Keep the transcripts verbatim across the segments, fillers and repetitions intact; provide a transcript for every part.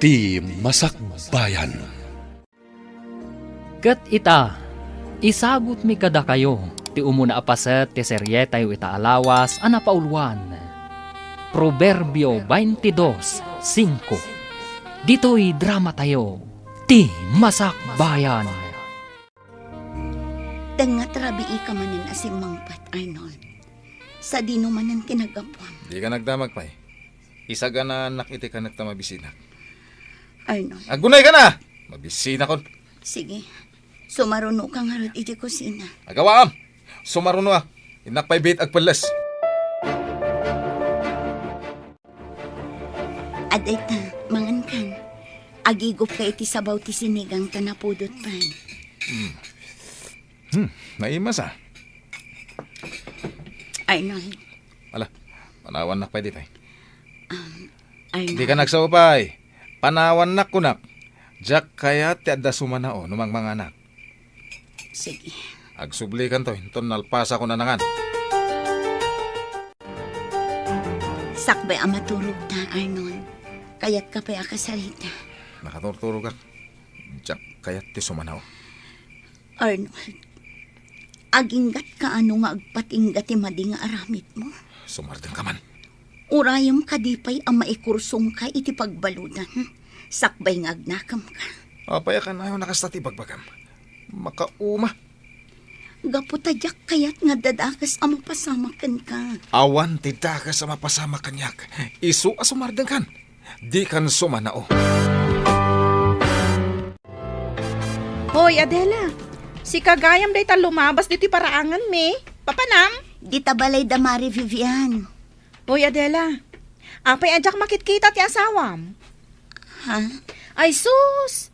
Ti Masakbayan. Ket ita, isagutmi kadakayo ti umuna a paset ti serietayo ita a lawas a napauluan, Proverbio twenty-two cinco. Ditoy dramatayo, Ti Masakbayan. Tengnga ti rabiika manen a simmangpet, Arnold. Sadino manen ti naggapuam? Dika nagdamag pay. Isaganaannak iti kanek ta mabisinak. Arnold. Agunayka na! Mabisinakon. Sige. Sumarunoka ngarud iti kusina. Agawaam! Sumarunoak. Innak pay biit agpelles. Adayta, mangankan. Agigupka iti sabaw ti sinigang ta napudot pay. Hmm. Hmm, naimasa. Arnold. Ala, panawannak pay ditoy. Um, Arnold. Dika nagsaupay. Panawannak kunak. Diak kayat ti adda sumanao no mangmanganak. Sige. Agsublikanto, inton nalpasakon a nangan. Sakbay a maturogta, Arnold. Kayatka pay a kasarita? Nakaturturogak. Diak kayat ti sumanao. Arnold, aginggatka ano nga agpatingga ti madi nga aramidmo? Sumardengka man. Urayem kadi pay a maikursongka iti pagbaludan, sakbay nga agnakemka. Apay a kanayon a kasta ti ibagbagam? Makauma. Gapu ta diak kayat nga adda dakes a mapasamak kenka. Awan ti dakes a mapasamak kaniak. Isu a sumardengkan. Dikan sumanao. Hoy, Adela. Sika gayam dayta lumabas ditoy paraanganmi. Papanam? Dita balay da Mari Vivian. Hoy, Adela. Apay a diak makitkita ti asawam? Ha? Ay sus!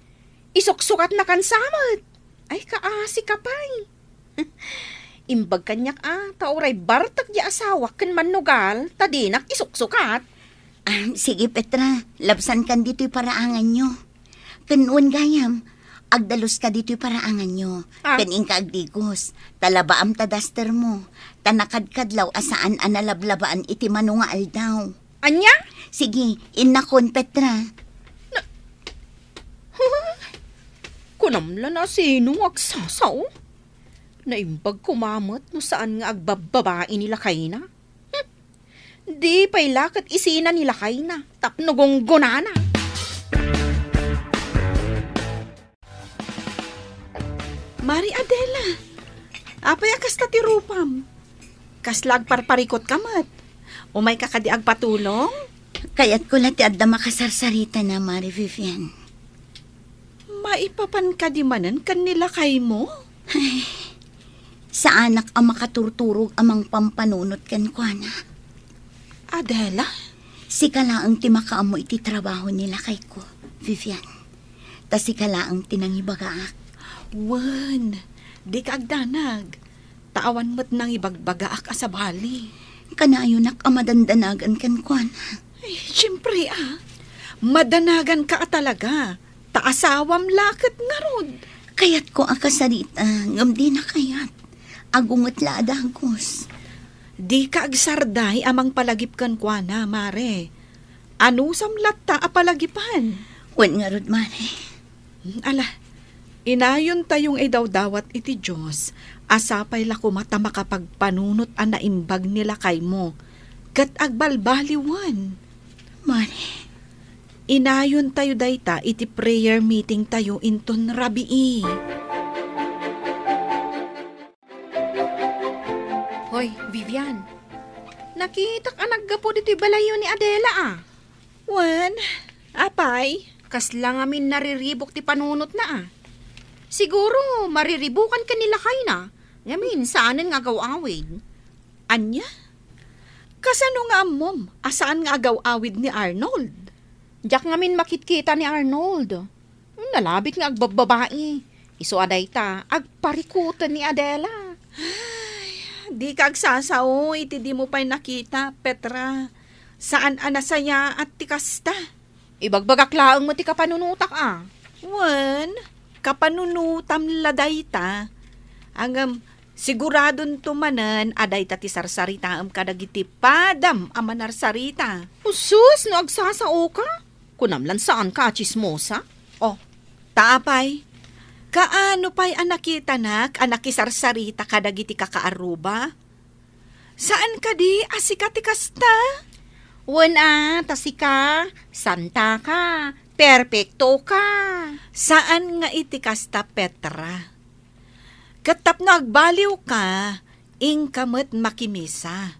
Isuksukatnakan sa met. Ay, kaasika pay. Imbag kaniak a, ta uray bartek ti asawak ken mannugal, ta dinak isuksukat. Ah, sige, Petra, labsankan ditoy paraanganyo. Ken wen gayam, agdaluska ditoy paraanganyo. Ah. Ken inka agdigos, ta labaam ta dastermo, ta nakadkadlaw a saan a nalablabaan iti mano nga aldaw. Ania? Sige, innakon, Petra. Na, kunam la no sino nga agsasao? Naimbag koma met no saan nga agbabbabai ni lakayna. Hmm. Di pay la ket isina ni lakayna tapno gunggonana. Mari Adela, apay a kasta ti rupam? Kasla agparparikotka met? Umayka kadi agpatulong? Kayatko la ti adda makasarsaritana, Mari Vivian. Maipapan kadi manen ken ni lakaymo? Ay, saanak a makaturturog a mangpampanunot kenkuana. Adela? Sika laeng ti makaammo iti trabaho ni lakayko, Vivian. Ta sika laeng ti nangibagaak. Wen, dika agdanag. Ta awan met nangibagbagaak a sabali. Kanayonak a madandanagan kenkuana. Ay, siempre, ah. Madanaganka a talaga. Ta asawam la ket ngarud. Kayatko a kasarita, ngem dina kayat. Agunget la a dagus. Dika agsarday a mangpalagip kenkuana, Mare. Anusam latta a palagipan? Wen ngarud, Mare. Hmm, ala, inayontayo nga idawdawat iti Dios a sapay la koma ta makapagpanunot a naimbag ni lakaymo ket agbalbaliwen. Mare. Inayontayo dayta iti prayer meetingtayo inton rabii. Hoy, Vivian. Nakitak a naggapu ditoy balayyo ni Adela, a. Wen, apay? Kasla ngamin nariribuk ti panunotna, a. Siguro, mariribukan ken ni lakayna. Ngamin, saanen nga agaw-awid. Ania? Kasano nga ammom a saan nga agaw-awid ni Arnold? Diak ngamin makitkita ni Arnold. Nalabit nga agbabbabai. Isu a dayta, agparikuten ni Adela. Ay, dika agsasao iti dimo pay nakita, Petra. Saan a nasayaat ti kasta. Ibagbagak laeng met ti kapanunotak, a. Wen, kapanunotam la dayta. Ngem, siguradonto manen a dayta ti sarsaritaem kadagiti padam a manarsarita. Usus, no agsasaoka? Kunam lan saanka a tsismosa? Oh, ta apay, kaano pay a nakitanak a nakisarsarita kadagiti kakaarruba? Saan kadi a sika ti kasta? Wen a, ta sika, santa ka, perpekto ka. Saan nga iti kasta, Petra. Ket tapno agbaliwka, inka met makimisa.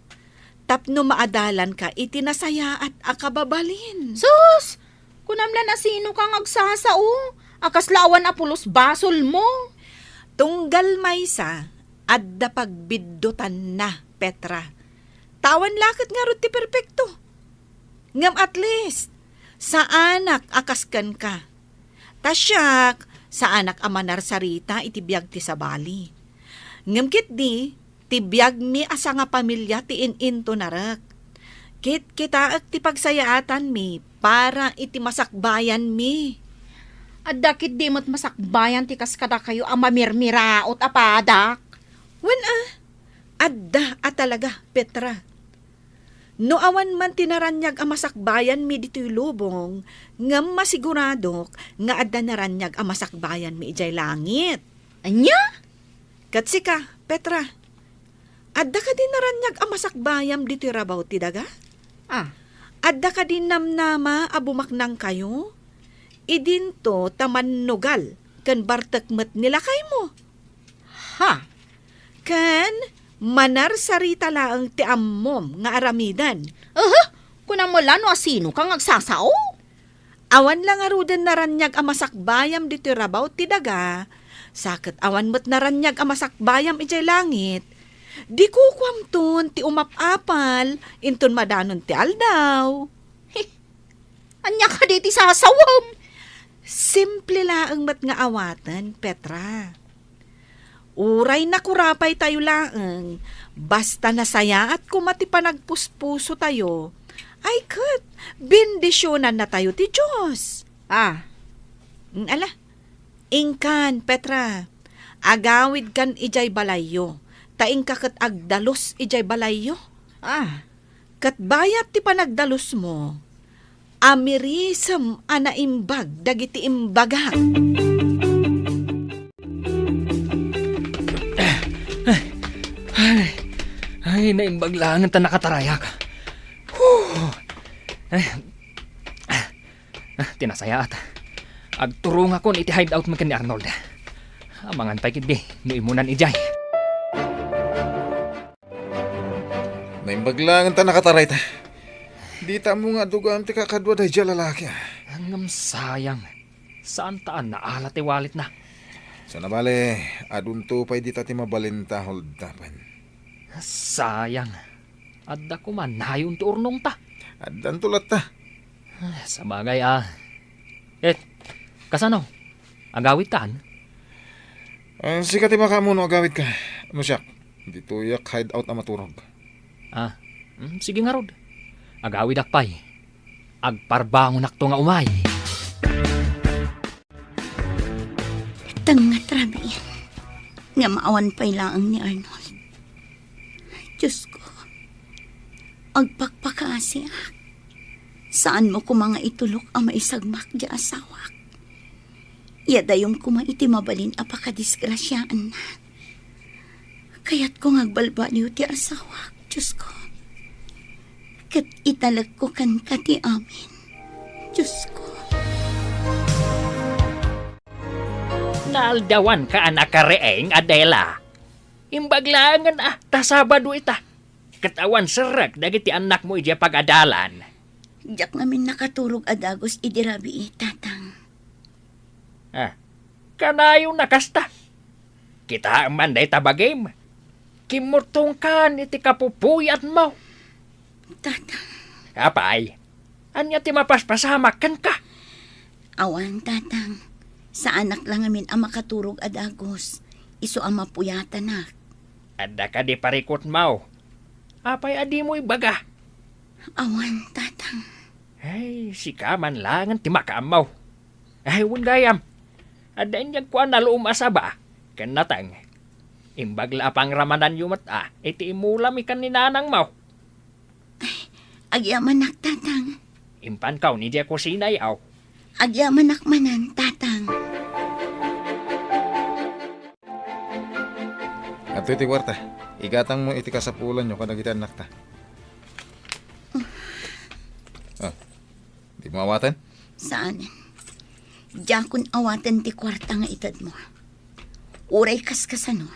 Tapno maadalanka iti nasayaat a kababalin. Sus! Kunam lan a sinoka nga agsasao, a kasla awan a pulos basolmo. Tunggal maysa, adda pagbiddutanna, Petra. Ta awan la ket ngarud ti perpekto. Ngem at least, saanak a kas kenka. Ta siak, saanak a manarsarita iti biag ti sabali. Ngem ketdi, ti biagmi a sangapamilia ti in-intonarek. Kitkitaek ti pagsayaatanmi para iti masakbayanmi. Adda ketdi met masakbayan ti kas kadakayo a mamirmiraot a padak? Wen a, adda a talaga, Petra. No awan man ti naraniag a masakbayanmi ditoy lubong, ngem masiguradok nga adda naraniag a masakbayanmi idiay langit. Ania? Ket sika, Petra, adda kadi naraniag a masakbayam ditoy rabaw ti daga? Ah. Adda kadi namnama a bumaknangkayo? Idinto ta mannugal ken bartek met ni lakaymo. Ha? Ken manarsarita laeng ti ammom nga aramiden. Aha! Kunam la no asinoka nga agsasao? Awan la ngaruden naraniag a masakbayam ditoy rabaw ti daga, sa ket awan met naraniag a masakbayam idiay langit. Di kukuamton ti umap-apal inton madanon ti aldaw. Ania kadi ti sasawem? Simple laeng met nga awaten, Petra. Uray nakurapay tayo laeng, basta nasayaat koma ti panagpuspuso tayo, ay ket, bendisyonanna tayo ti Dios. Ah. Mm, ala, inkan, Petra, agawidkan idiay balayyo, ta inka ket agdalus idiay balayyo. Ah. Ket bayat ti panagdalusmo, amirisem a naimbag dagiti imbagak. Ay, ay, naimbag laengen ta nakatarayak. Huh. Ay, ah, ti nasayaat. Agturongakon iti hideout mi ken ni Arnold. Amangan pay ketdi no immunan idiay. Naimbag laengen ta nakatarayta. Dita ammo nga adugam ti kakadua daydiay a lalaki, ah. Ngem sayang, saan ta a naala ti walletna. Sana bale, adunto pay dita ti mabalinta, Hold, tapen. Sayang, adda koma nayon ti urnongta. Addanto latta. Ah, sabagay, ah. Eh, kasano? Agawidkan? Eh, sika ti makaammo no agawidka. No siak, ditoyak hideout a maturog. Ah, mm, sige ngarud. Agawidak pay. Agparbangonakto nga umay. Tengnga ti rabii. Ngem awan pay laeng ni Arnold. Diosko, agpakpakaasiak. Saanmo koma nga itulok a maisagmak ti asawak. Iadayom koma iti mabalin a pakadisgrasiaanna. Kayatko nga agbalbaliw ti asawak, Diosko. Ket italekko kenka ti amin, Diosko. Naaldawanka a nakariing, Adela. Imbag laengen a ta Sabado ita, ket awan serrek dagiti annakmo idiay pagadalan. Diak ngamin nakaturog a dagus idi rabii, Tatang. Ah, kanayon a kasta. Kitaem man dayta bagim. Kimmutongkan iti kapupuyatmo. Tatang. Apay, ania ti mapaspasamak kenka? Awan, Tatang. Saanak la ngamin a makaturog a dagus. Isu a mapuyatanak. Adda kadi parikutmo? Apay a dimo ibaga? Awan, Tatang. Ay, sika man laengen ti makaammo. Ay, wen gayam. Adda inyagko a naluom a saba ken nateng. Imbag la a pangramananyo met a iti immulami ken ni nanangmo. Ay, agyamanak, Tatang. Impankaw idiay kusinay, aw. Agyamanak manen, Tatang. Adtoy ti kuarta. Igatangmo iti kasapulanyo kadagiti annakta. Ah, dimo awaten? Saan? Diakon awaten ti kuarta nga itedmo. Uray kaskasano,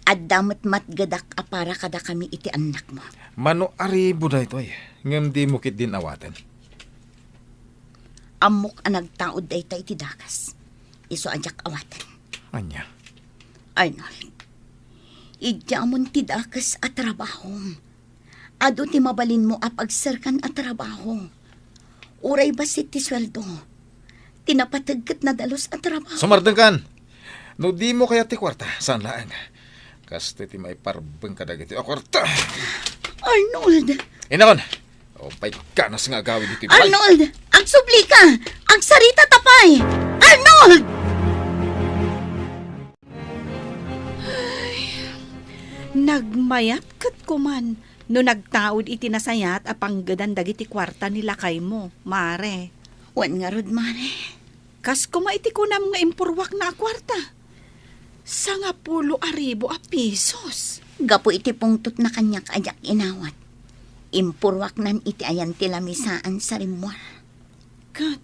adda met matgedak a para kadakami iti annakmo. Mano a ribu daytoy, ngem dimo ketdin awaten. Ammok a nagtaud dayta iti dakes. Isu a diak awaten. Ania? Arnold, idiamon ti dakes a trabahom. Adu ti mabalinmo a pagserkan a trabaho. Uray bassit ti sueldo, ti napateg ket nadalus a trabaho. Sumardengkan! No dimo kayat ti kuarta, saan laeng. Kastoy ti maiparbeng kadagiti a kuarta. Arnold! Inakon! O, pay ganas nga agawid iti bay. Arnold! Agsublika! Agsarita ta pay! Arnold! Ay, nagmayat ket kuman no nagtaud iti nasayaat a panggedan dagiti kuarta ni lakaymo, Mare. Wen ngarud, Mare. Kas koma iti kunam nga impurwakna a kuarta. Sangapulo a ribu a pisos. Gapu iti pungtotna kaniak a diak inawat, impurwaknan iti ayan ti lamisaan sa rimmuar. Ket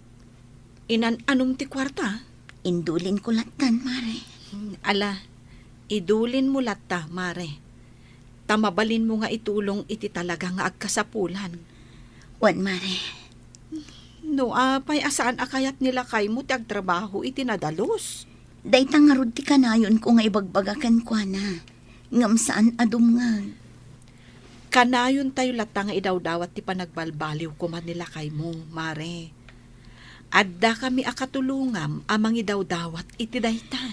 inan-anom ti kuarta? Indulinko lattan, Mare. Hmm, ala, idulinmo latta, Mare. Ta mabalinmo nga itulong iti talaga nga agkasapulan. Wen, Mare. No apay a saan a kayat ni lakaymo ti agtrabaho iti nadalus? Dayta ngarud ti kanayonko nga ibagbaga kenkuana, ngem saan a dumngeg. Kanayontayo latta nga idawdawat ti panagbalbaliw koma ni lakaymo, Mare. Addakami a katulongam a mangidawdawat iti dayta.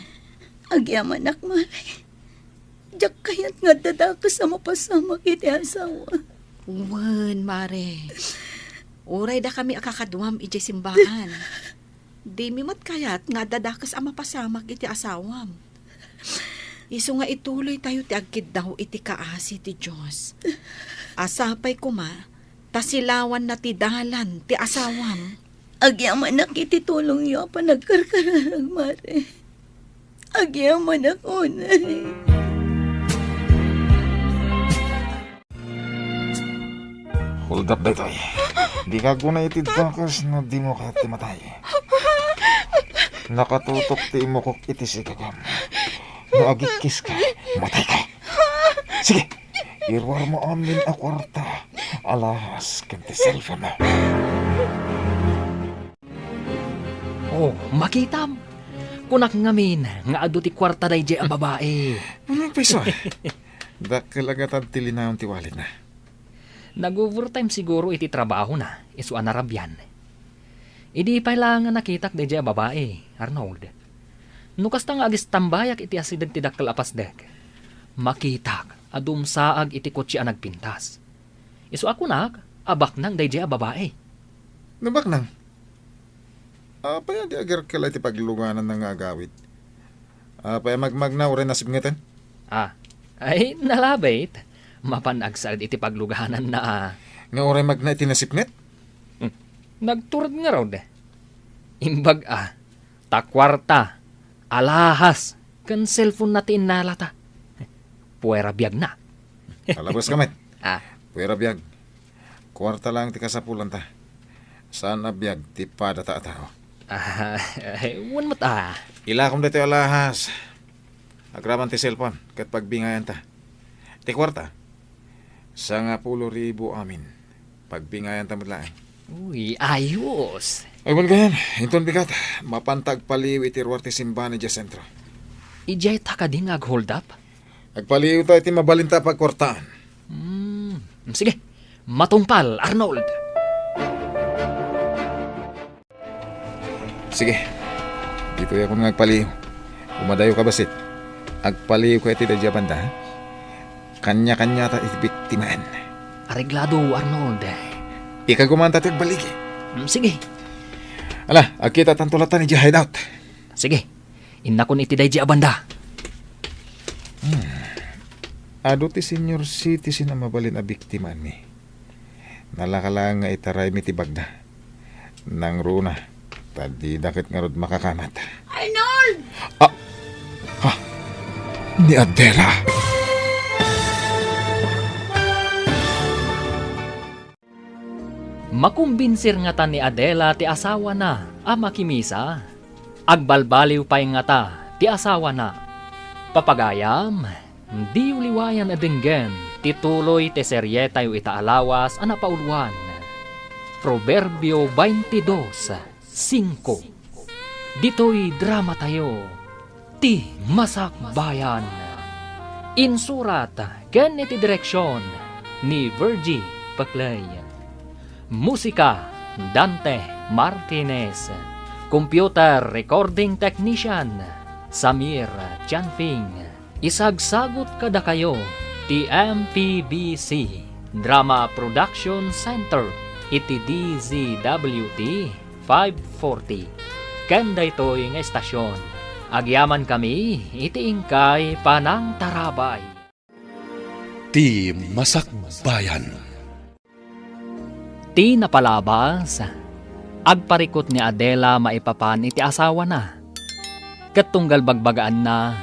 Agyamanak, Mare. Diak kayat nga adda dakes a mapasamak iti asawa. Wen, Mare. Uray dakami a kakaduam idiay simbaan. Dimi met kayat nga adda dakes a mapasamak iti asawam. Isu nga ituloytayo ti agkiddaw iti kaasi ti Dios. A sapay koma, ta silawanna ti dalan ti asawam. Agyamanak iti tulongyo a panagkarkararag, Mare. Agyamanak unay. Hold up daytoy. Dika aguna iti dakes no dimo kayat ti matay. Nakatutok ti imukok iti sigagam. No agikkiska, matayka. Sige, iruarmo amin a kuarta, alahas ken ti cellphone. Oh, makitam. Kunak ngamin nga adu ti kuarta daydiay a babai. Ano, piso? Dakkel a gatad ti linaon ti walletna. Nag-overtime siguro iti trabahona, isu a narabian. Idi pay la nga nakitak daydiay a babai, Arnold. No kasta nga agistambayak iti asideg ti dakkel a pasdek, makitak a dumsaag iti kotse a nagpintas. Isu a kunak a baknang daydiay a babai. No baknang? Apay a di agarkelay ti paglugananna nga agawid? Apay a magmagna uray nasipngeten? Ah, ay, nalabit. Mapan agsaed iti paglugananna, ah. Nga uray magna iti nasipnget? Hmm. Nagtured ngarud. Imbag, ah, ta kuarta, alahas, ken cellphone na ti innalata. Puera biagna. Palabas ka met. Ah. Puera biag. Kuarta lang ti kasapulanta. Saan a biag ti padata a tao. Ah, wen met, ah. Ilakom daytoy alahas. Agraman ti cellphone ket pagbingayanta. Ti kuarta, sangapulo ribu amin. Pagbingayanta met laeng. Uy, ayos. Ay, wen gayam, inton bigat, mapanta agpaliw iti ruar ti simbahan idiay sentro. Idiay ta kadi nga ag-hold up? Agpaliwta iti mabalinta a pagkuartaan. Hmm, sige. Matungpal, Arnold. Sige. Ditoy ako nga agpaliw. Umadayo ka, bassit. Agpaliw ka iti daydiay a banda, ha? Kanya-kanyata iti biktimaan. Areglado, Arnold. Ikaguman ta ti agbaligi. Hmm, sige. Ala, agkitatanto latta idiay hideout. Sige. Innakon iti daydiay a banda. Hmm. Adu ti senior citizen a mabalin a biktimaanmi. Nalaka laeng nga itaraymi ti bagna. Nangruna, ta dida ket ngarud makakamat. Arnold! Ah! Ha? Ni Adela! Makumbinsir ngata ni Adela ti asawana a makimisa? Agbalbaliw pay ngata ti asawana? Papagayam, diyo liwayan a denggen ti tuloy ti serietayo ita a lawas a napauluan, Proverbio twenty-two, singko. Ditoy dramatayo, Ti Masakbayan. Insurat ken iti direksion ni Virgie Paclay. Musika, Dante Martinez. Computer recording technician, Samir Chanfing. Isagsagut kadakayo ti M P B C Drama Production Center iti D Z W T five forty. Ken daytoy nga estasyon, agyamankami iti inkay panangtarabay. Ti Masakbayan. Ti napalabas, agparikut ni Adela maipapan iti asawana. Ket tunggal bagbagaanna,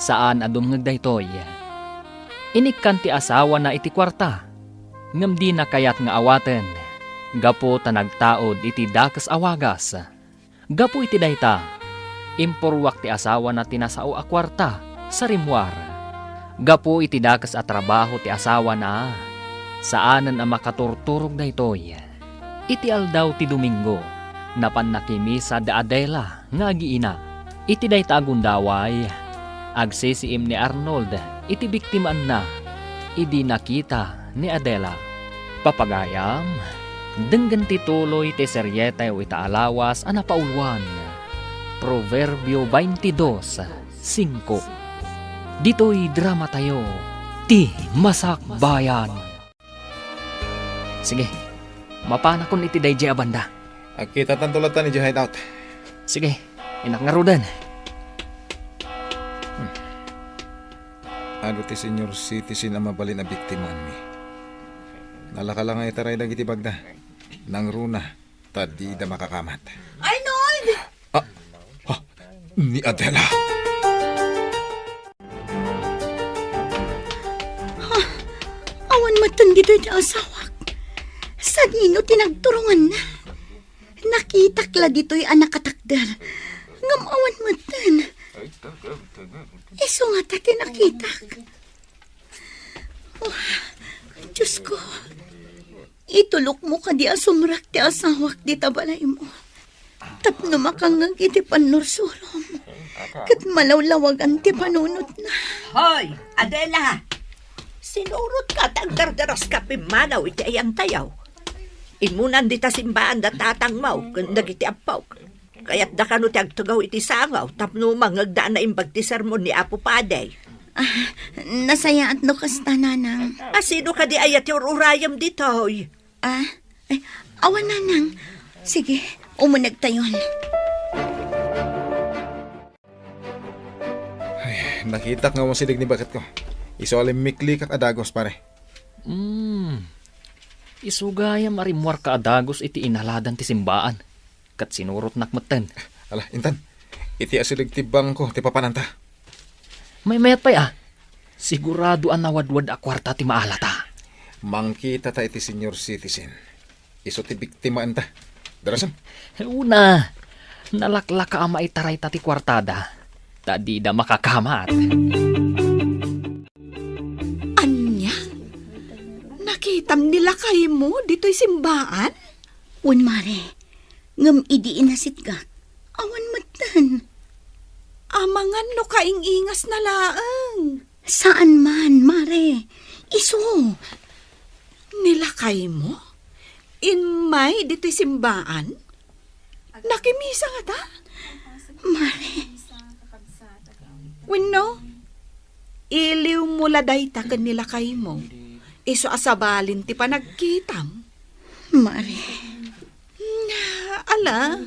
saan a dumngeg daytoy. Inikkan ti asawana iti kuarta, ngem dina kayat nga awaten, gapu ta nagtaud iti dakes a wagas. Gapu iti dayta, impurruak ti asawana ti nasao a kuarta sa rimmuar. Gapu iti dakes a trabaho ti asawana, saanen a makaturturog daytoy. Iti aldaw ti Domingo, napan nakimisa da Adela nga agiina. Iti dayta a gundaway, agsisiim ni Arnold iti biktimaanna idi nakita ni Adela. Papagayam, denggen ti tuloy ti serietayo ita a lawas a napauluan, Proverbio twenty-two, singko. Ditoy dramatayo, Ti Masakbayan. Sige, mapanakon iti daydiay a banda. Agkitatanto latta idiay hideout. Sige, innak ngaruden. Hmm. Adu ti senior citizen a mabalin a biktimaanmi. Nalaka la nga itaray dagiti bagda. Nangruna, ta dida makakamat. Arnold! Ah, ah, ni Adela. Ha? Awan metten ditoy ti asawak. Sadino ti nagturonganna? Nakitak la ditoy a nakatakder. Ngem awan metten. Isu ngata ti nakitak. Oh, Diosko, itulokmo kadi a sumrek ti asawak dita balaymo tapno makangngeg iti pannursurom ket malawlawagan ti panunotna. Hoy, Adela! Sinurotka ta agdardaraska pimmanaw iti ayantayo. Immunan dita simbaan da tatangmo ken dagiti ampok. Kayatda kano ti agtugaw iti sangaw tapno mangngegda a naimbag ti sermon ni Apo Padi. Ah, nasayaat no kasta, Nanang. A, sino kadi aya ti ur-urayem ditoy? Ah, ay, awan, Nanang. Sige, umunegtayon. Ay, nakitak nga awan sideg ni baketko. Isu a limmiklikak a dagus, pare. Hmm. Isu gayam a rimmuarka a dagus iti inaladan ti simbaan. Ket sinurotnak metten. Ala, intan. Iti asideg ti bangko ti papananta. Maymayat pay a. Sigurado a nawadwad a kuarta ti maalata. Mangkitata iti senior citizen. Isu ti biktimaenta. Darasen. Una, nalaklaka a maitarayta ti kuartada. Ta dida makakamat. Ania? Nakitam ni lakaymo ditoy simbaan? Wen, Mare. Ngem idi inasitgak, awan metten. Amangan no kaing-ingasna laeng. Saan man, Mare. Isu. Ni lakaymo? Immay ditoy simbaan? Nakimisa ngata? Mare. Wenno, iliwmo la dayta ken ni lakaymo. Isu a sabalin ti panagkitam. Mare. Ala,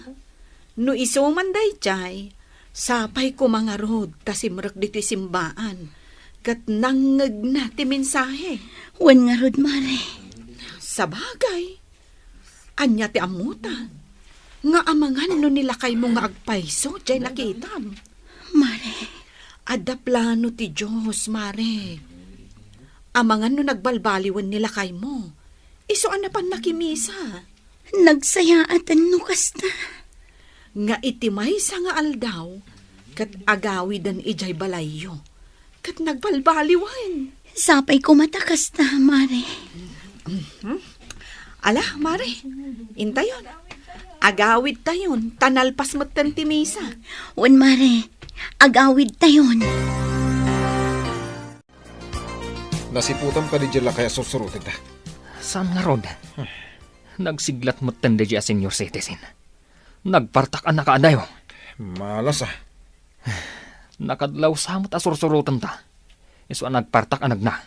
no isu man daydiay, sapay koma ngarud ta simrek ditoy simbaan, ket nangngegna ti mensahe. Wen ngarud, Mare. Sabagay, ania ti ammota? Nga amangan no ni lakaymo nga agpayso, jay nakitam. Mare. Adda plano ti Dios, Mare. Amangan no nagbalbaliwen ni lakaymo. Isu a napan nakimisa. Nagsayaatan no kasta. Nga iti maysa nga aldaw, ket agawiden idiay balayyo. Ket nagbalbaliwen. Sapay koma ta kasta, Mare. Mhm. Ala, Mare, intayon. Agawidtayon, ta nalpas metten ti misa. Wen, Mare, agawidtayon. Nasiputam kadi diay lakay a sursurotenta? Saan ngarud? Nagsiglat metten daydiay a senior citizen. Nagpartak a nakaadayo. Malas a. Nakadlaw sa met a sursurotenta. Isu a nagpartak a nagna.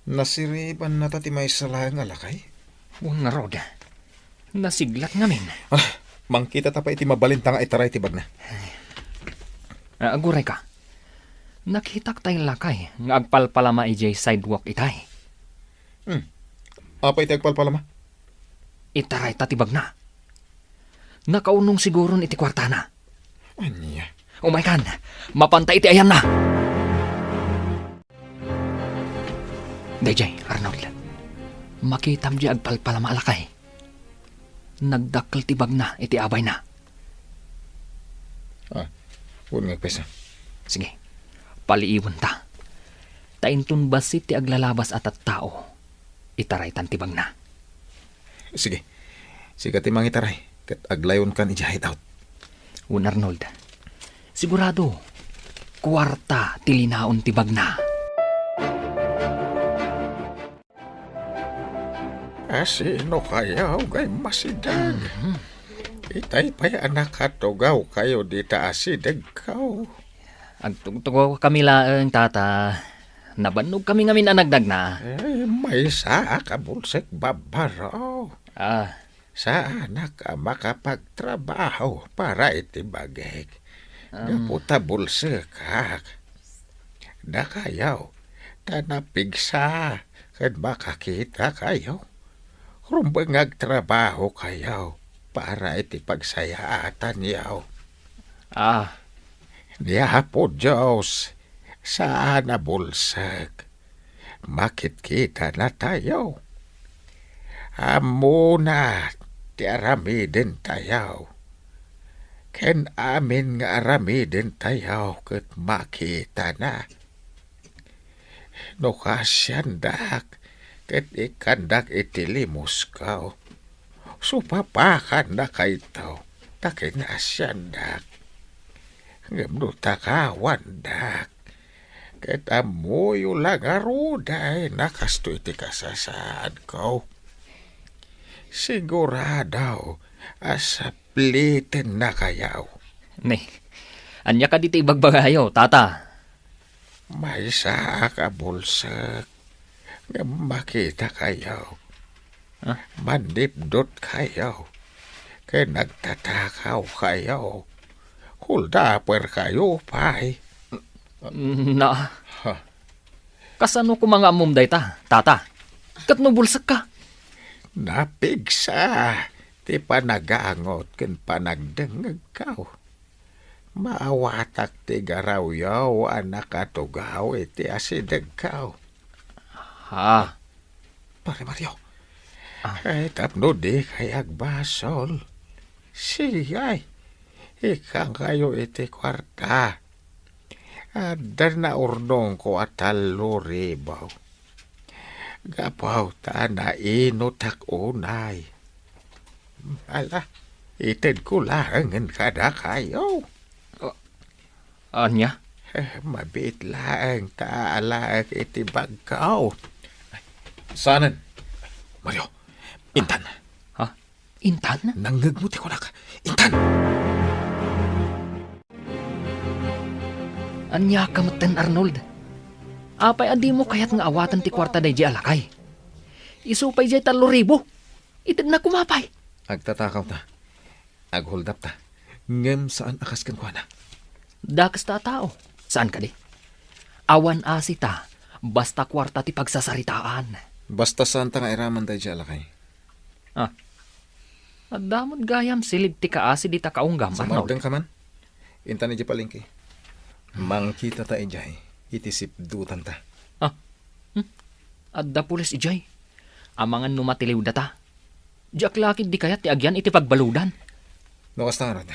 Nasiribannata ti maysa laeng a lakay? Wen ngarud. Nasiglat ngamin. Ah, mangkitata pay iti mabalinta nga itaray ti bagna. Ah, aguray ka. Nakitak tay lakay nga agpalpalama idiay sidewalk itay. Hmm. Apay ti agpalpalama? Itarayta ti bagna. Nakaunong siguron iti kuartana. Ania? Umaykan, mapanta iti ayanna. Daydiay, Arnold. Makitam diay agpalpalama a lakay. Nagdakkel ti bagna iti abayna. Ah, wen nga agpayso. Sige, paliiwenta. Ta inton bassit ti aglalabas a tattao, itaraytan ti bagna. Sige. Sika ti mangitaray, ket aglayonkan idiay hideout. Wen Arnold, sigurado, kuarta ti linaon ti bagna. A, sino kayo ngay masideg? Mhm. Itay pay a nakatugaw kayo dita a sidegko. Agtugtugaw kami laeng, tata. Nabannog kami ngamin a nagdagna. Ay, maysa a kabulsek, Barbaro. Ah. Saanak a makapagtrabaho para iti bagik. Gapu ta bulsekak. Dakayo, ta napigsa ken makakitakayo. Rumbeng nga agtrabahokayo para iti pagsayaatanyo. Ah. Ni Apo Dios, saan a bulsek. Makitkitanatayo. Ammona ti aramidentayo. Ken amin nga aramidentayo ket makitana. No kaasiandak ket ikkandak iti limusko, supapakannakayto ta kinaasiandak. Ngem no takawandak, ket ammoyo la ngaruden a kastoy ti kasasaadko. Sigurado a saplitennakayo. Ne, ania kadi ti ibagbagayo, tata? Maysaak a bulsek, ngem makitakayo. Ah? Mannipdutkayo, ken nagtatakawkayo. Huldaperkayo pay. Na, Ha? Kasano koma nga ammom dayta, tata? Ket no bulsekka? Napigsa ti panagangot ken panagdengngegko. Maawatak ti garawyo a nakatugaw iti asidegko. Ha? Pare Mario. Ah. Ay, tapno dikay agbasol. Sige, ikkankayo iti kuarta. Adda naurnongko a tallo ribu. Gapu ta nainutak unay. Ala, itedko laengen kadakayo. Ah, ania? Eh, mabiit laeng ta alaek iti bagko. Saanen? Mario, intan. Ha? Intan? Nangngegmo ti kunak. Intan! Ania ka metten, Arnold? Apay a dimo kayat nga awaten ti kuarta daydi a lakay? Isu pay diay tallo ribu. Itedna koma pay. Agtatakawta. Aghuldapta. Ngem saan a kas kenkuana. Dakes ta a tao. Saan kadi? Awan asita, basta kuarta ti pagsasaritaan. Basta saanta nga iraman daydi a lakay. Ah. Adda met gayam silid ti kaasi dita kaunggam, Arnold. Sumardengka man. Intan idiay palengke. Mangkitata idiay iti sipdutanta. Ah, hmm? Adda pulis idiay. Amangan no matiliwdata. Diak la ketdi kayat ti agyan iti pagbaludan. No kasta ngarud,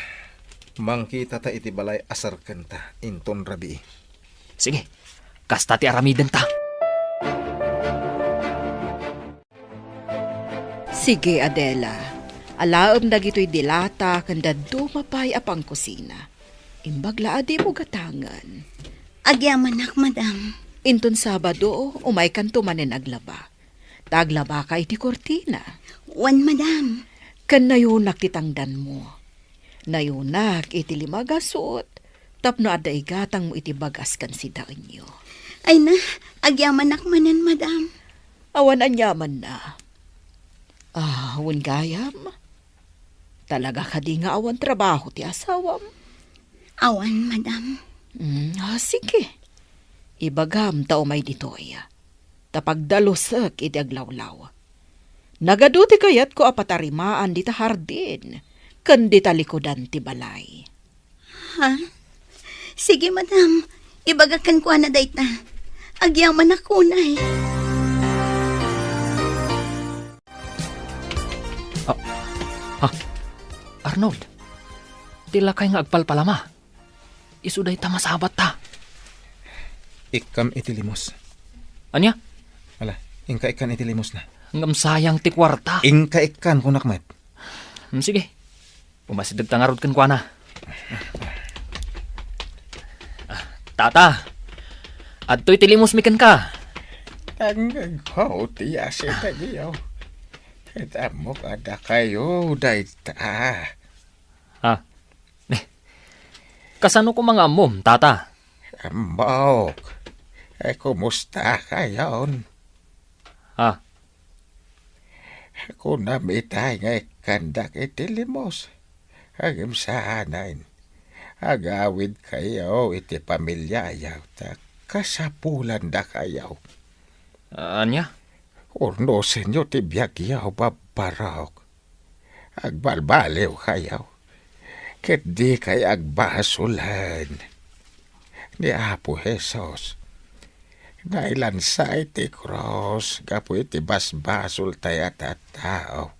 mangkitata iti balay a serkenta inton rabii. Sige, kasta ti aramidenta. Sige, Adela. Alaem dagitoy dilata ken dadduma pay a pangkusina. Imbag la a dimo gatangen. Agyamanak, madam. Inton Sabado, umaykanto manen aglaba. Ta aglabaka iti kurtina. Wen, madam. Ken nayonak ti tangdanmo. Nayonak iti lima a gasut, tapno adda igatangmo iti bagas ken sidaenyo. Ay na, agyamanak manen, madam. Awan aniamanna. Ah, wen gayam. Talaga kadi nga awan trabaho ti asawam? Awan, madam. Mm, ah, sige. Ibagam ta umay ditoy. Ta pagdalusek iti aglawlaw. Nagadu ti kayatko a patarimaan dita hardin ken dita likudan ti balay. Ha? Sige, madam. Ibagak kenkuana dayta. Agyamanak unay. Ah, ah, Arnold, ti lakay nga agpalpalama. Isu dayta masabatta. Ikkam iti limos. Ania? Ala, inka ikkan iti limos na. Ngem sayang ti kuarta. Inka ikkan, kunak met. Hmm, sige. Umasidegta ngarud kenkuana. Ah, tata, adtoy ti limosmi kenka. Tangngegko ti asi dagitoy. Ket ammok a dakayo dayta. Ah. Eh, kasano koma nga ammom, tata? Ammok. Eh, kumusta kayon? Ah. Kunam itay nga ikkandak iti limos. Ngem saanen. Agawidkayo iti pamiliayo, ta kasapulanda kayo. Ania? Urnosenyo ti biagyo, babbarok. Agbalbaliwkayo, ket dikay agbasolen. Ni Apo Jesus, nailansa iti krus gapu iti basbasoltayo a tattao.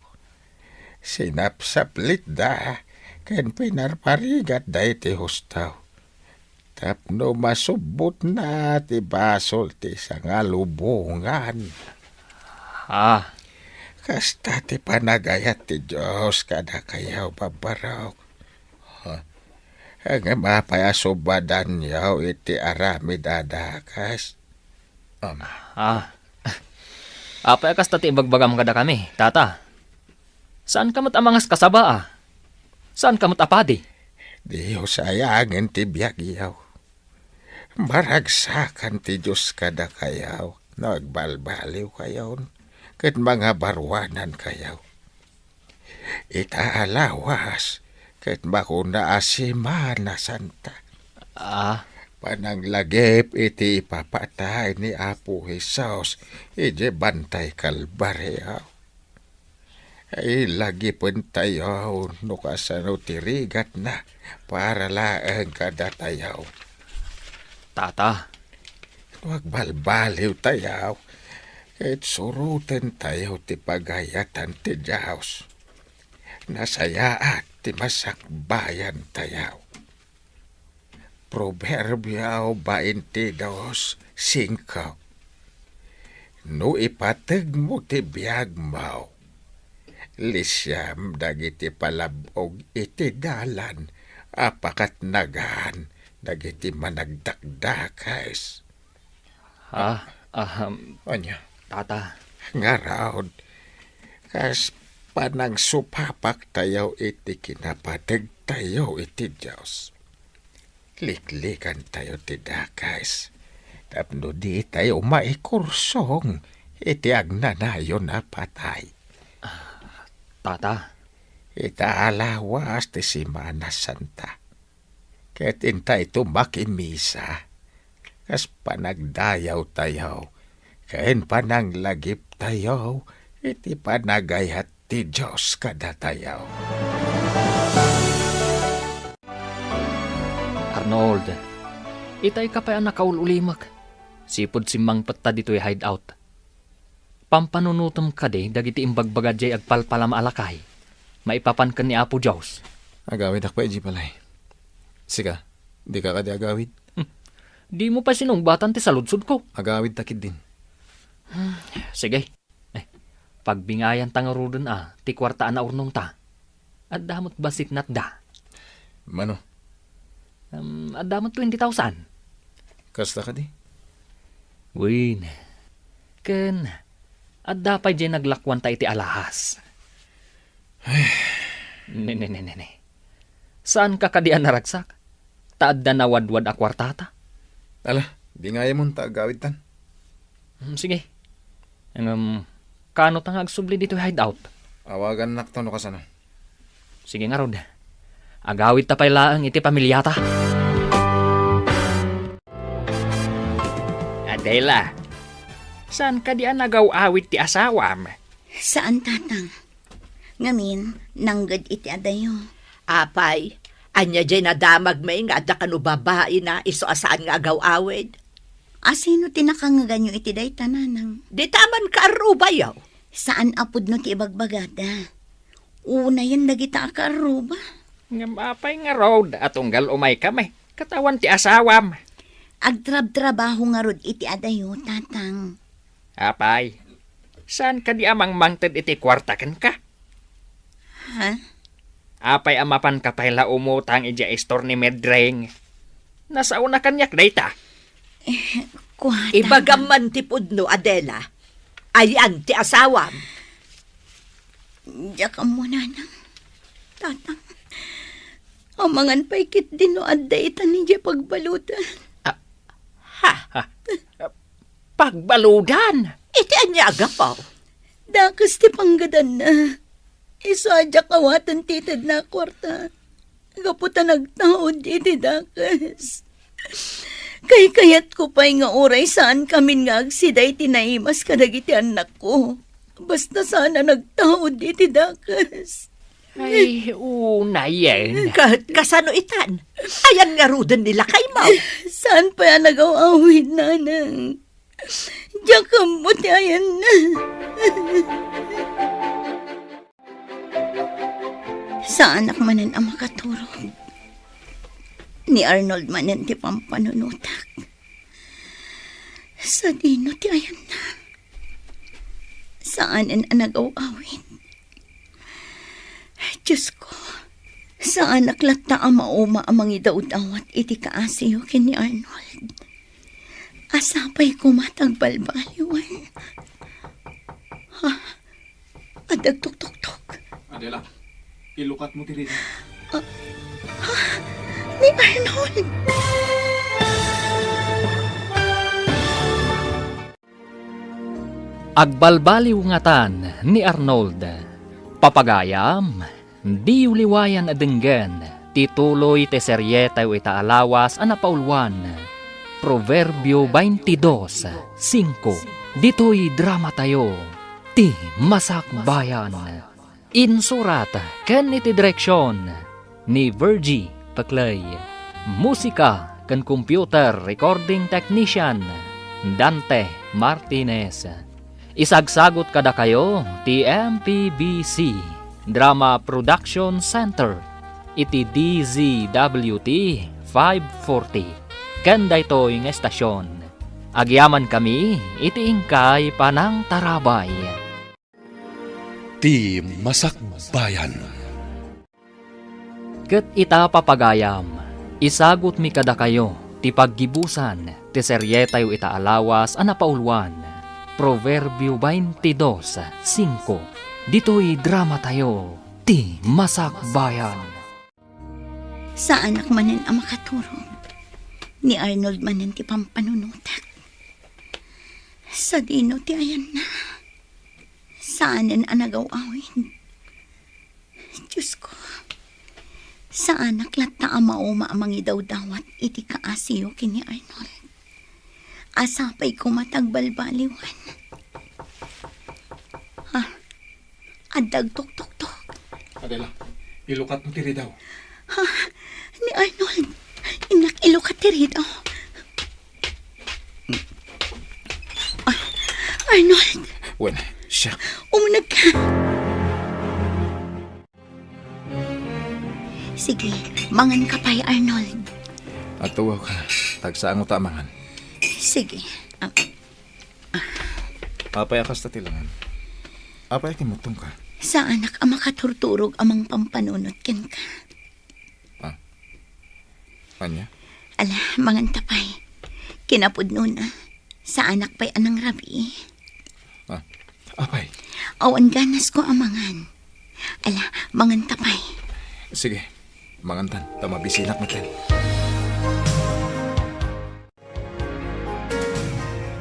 Sinapsaplitda ken pinarparigatda iti husto. Tapno masubbotna ti basol ti sangalubongan. Ah. Kasta ti panagayat ti Dios kadakayo, babbarok. Ha? Ngem apay a subadanyo iti aramid a dakes? Am. Ah. Apay a kasta ti ibagbagam kadakami, tata? Saanka met a mangaskasaba, a? Saanka met a padi? Dios ayangen ti biagyo. Maragsakan ti Dios kadakayo no agbalbaliwkayon ket mangabaruanankayo. Ita a lawas ket makuna a Semana Santa. Ah. Pananglagip iti ipapatay ni Apo Jesus idiay bantay Kalbario. Ilagipentayo no kasano ti rigatna para laeng kadatayo. Tata. No agbalbaliwtayo, ket surotentayo ti pagayatan ti Dios. Nasayaat ti masakbayantayo. Proverbio twenty-two five. No ipategmo ti biagmo, lisiam dagiti palab-og iti dalan a pakatnagan dagiti managdakdakes. Ah, ahem. Ania? Tata. Ngarud, kas panangsupapaktayo iti kinapategtayo iti Dios, liklikantayo ti dakes tapno ditayo maikursong iti agnanayon a patay. Ah, Tata. Ita a lawas ti Semana Santa. Ket intayto makimisa, kas panagdayawtayo, ken pananglagiptayo iti panagayat ti Dios kadatayo. Arnold, itay ka pay a nakaul-ulimek. Sipud simmangpetta ditoy hideout. Pampanunotem kadi dagiti imbagbaga diay agpalpalama a lakay maipapan ken ni Apo Dios. Agawidak pay idiay balay. Sika, dika kadi agawid? Hmm. Dimo pay sinungbatan ti saludsodko. Agawidta ketdin. Hmm, sige. Eh, pagbingayanta ngaruden a ti kuarta a naurnongta. Adda met bassit natda. Mano? Um, adda met twenty thousand. Kasta kadi? Wen. Ken, adda pay diay naglakuanta iti alahas. Ay. Ne, ne, ne, ne, ne. Saanka kadi a naragsak? Ta adda nawadwad a kuartata. Ala, bingayamon ta agawidtan. Hmm, sige. Ngem, kano ta nga agsubli ditoy hideout? Awagannakto no kasano. Sige ngarud. Agawidta pay laeng iti pamiliata. Adela, saan kadi a nagaw-awid ti asawam? Saan, Tatang. Ngamin, nangged iti adayo. Apay, ania diay nadamagmi nga adda kano babaina isu a saan nga agaw-awid? A sino ti nakangngeganyo iti dayta, Nanang? Dita a mankaarrubayo. Saan a pudno ti ibagbagada. Unayen dagita a kaarruba. Ngem apay ngarud a tunggal umaykami ket awan ti asawam? Agtrabtrabaho ngarud iti adayo, Tatang. Apay, saan kadi a mangmangted iti kuarta kenka? Ha? Apay a mapanka pay la umutang idiay istor ni Medring? Nasaona kaniak dayta. Eh, kuata. Ibagam man ti pudno, Adela. Ayan ti asawam. Diak ammo, Nanang. Tatang. Amangan pay ketdi no adda ita idiay pagbaludan. Ah, ha? Ha? Pagbaludan? Iti ania a gapu? Dakes ti panggadanna. Isu a diak awaten ti itedna a kuarta. Gapu ta nagtaud iti dakes. Kaykayatko pay nga uray saankamin nga agsida iti naimas kadagiti annakko. Basta saan a nagtaud iti dakes. Ay, unayen. Ka-, kasano itan? Ayan ngaruden ni lakaymo? Saan pay a nagaw-awid, Nanang? Diak ammo ti ayanna. Saanak manen a makaturog. Ni Arnold manen ti pampanunotak. Sadino ti ayanna? Saanen a nagaw-awid. Diosko, saanak latta a mauma a mangidawdawat iti kaasiyo ken ni Arnold. A sapay koma ta agbalbaliwan. Ha? Adda agtuktoktok. Adela, ilukatmo ti rida. Ah, ha? Ni Arnold! Agbalbaliw ngatan ni Arnold. Papagayam, diyo liwayan a denggen ti tuloy ti serietayo ita a lawas a napauluan. Proverbio twenty-dos, singko. Ditoy dramatayo, ti Masakbayan. Insurat ken iti direksion ni Virgie Peclay. Musika ken computer recording technician, Dante Martinez. Isagsagut kadakayo ti M P B C Drama Production Center iti D Z W T five forty. Ken daytoy nga estasion, agyamankami iti inkay panangtarabay. Ti Masakbayan. Ket ita, papagayam, isagutmi kadakayo ti paggibusan ti serietayo ita a lawas a napauluan, Proverbio twenty-dos, singko, ditoy dramatayo, Ti Masakbayan. Saanak manen a makaturog. Ni Arnold manen ti pampanunotak. Sadino ti ayanna? Saanen a nagaw-awid. Diosko, saanak latta a mauma a mangidawdawat iti kaasiyo ken ni Arnold. A sapay koma ta agbalbaliwan. Ha? Adda agtuktoktok. Adela, ilukatmo ti ridaw. Ha? Ni Arnold. Innak ilukat ti ridaw. Ah, Arnold. Wen, siak. Umuneg ka. Sige, mangan ka pay, Arnold. Agtugaw ka. Tagsaango ta a mangan. Sige. Ah, Apay a kasta ti langan? Apay a kimmutong ka? Saanak a makaturturog a mangpampanunot kenka. Ah. Ania? Ala, mangan ta pay. Kinapudnona, saanak pay a nangrabii. Ah, apay? Awan ganas ko a mangan. Ala, mangan ta pay. Sige, mangantan, ta mabisinak metten.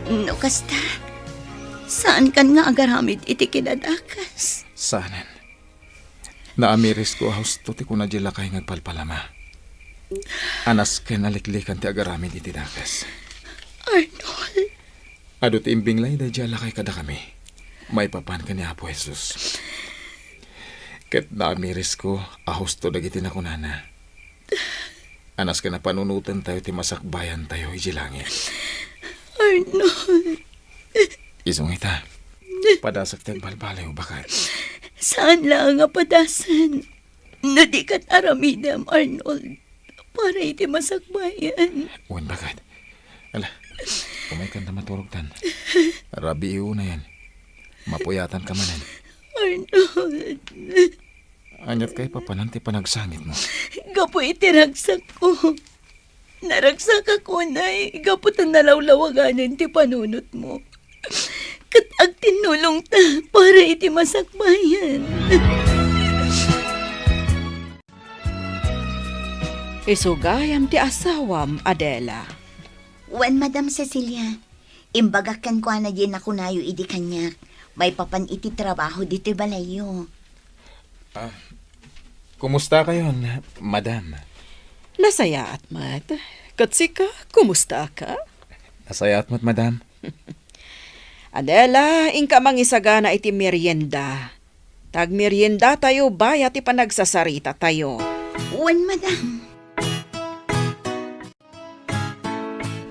No kasta, saankan nga agaramid iti kinadakes? Saanen. Naamirisko a husto ti kuna diay lakay nga agpalpalama. Anasken a liklikan ti agaramid iti dakes. Arnold. Adu ti imbinglay daydiay a lakay kadakami, maipapan ken ni Apo Jesus. Ket naamirisko a husto dagiti nakunana. Anasken a panunotentayo ti masakbayantayo idiay langit. Arnold. Isu nga ita, padasek ti agbalbaliw, baket. Saan laeng a padasen no di ket aramidem, Arnold, para iti masakbayan. Wen, baket. Ala, umaykan ta maturogtan. Rabii unayen. Mapuyatanka manen. Arnold. Aniat kay papanan ti panagsangitmo? Gapu iti ragsakko. Naragsakak unay gapu ta nalawlawaganen ti panunotmo. Ket agtinnulongta para iti masakbayan. Isu gayam ti asawam, Adela. Wen, Madam Cecilia. Imbagak kenkuana diay nakunayo idi kaniak, maipapan iti trabaho ditoy balayyo. Ah, kumustakayon, madam? Nasayaat met. Ket sika, kumustaka? Nasayaat met, madam. Adela, inka mangisagana iti merienda. Ta agmeriendatayo bayat ti panagsasarita tayo. Wen, madam.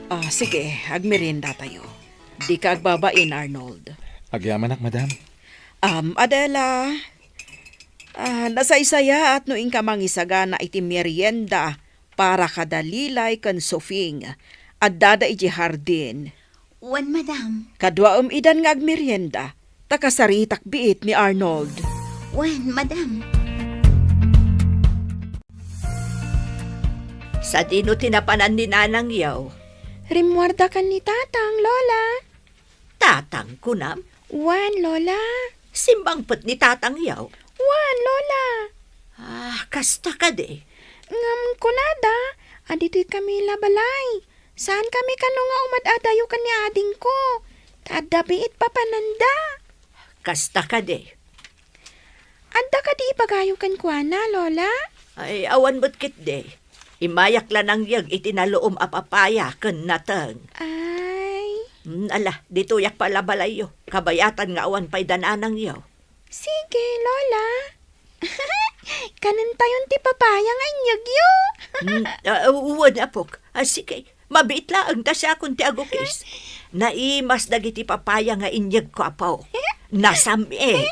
Ah, sige, agmeriendatayo. Dika agbabain, Arnold. Agyamanak, madam. Am, Adela. Ah, nasaysayaat no inka mangisagana iti merienda para kada Lilay ken Sofing. Addada idiay hardin. Wen, madam. Kaduaem idan nga agmerienda, ta kasaritak biit ni Arnold. Wen, madam. Sadino ti napanan ni nanangyo? Rimmuarda ken ni tatang, Lola. Tatang, kunam? Wen, Lola. Simmangpet ni tatangyo? Wen, Lola. Ah, kasta kadi? Ngem kunada, aditoy kami la balay. Saan kami kano nga umad-adayo ken ni adingko. Ta adda biit papananda. Kasta kadi? Adda kadi ibagayo kenkuana, Lola? Ay, awan met ketdi. Immayak la nangyeg iti naluom a papaya ken nateng. Ay. Mm, ala, ditoyak pay la balayyo. Kabayatan nga awan pay da nanangyo. Sige, Lola. Kanentayon ti papaya nga inyegyo. Mm, ah, wen, apok. Ah, sige. Mabiit laeng ta siakon ti agukis. Naimas dagiti papaya nga inyegko, apo. Nasam-it.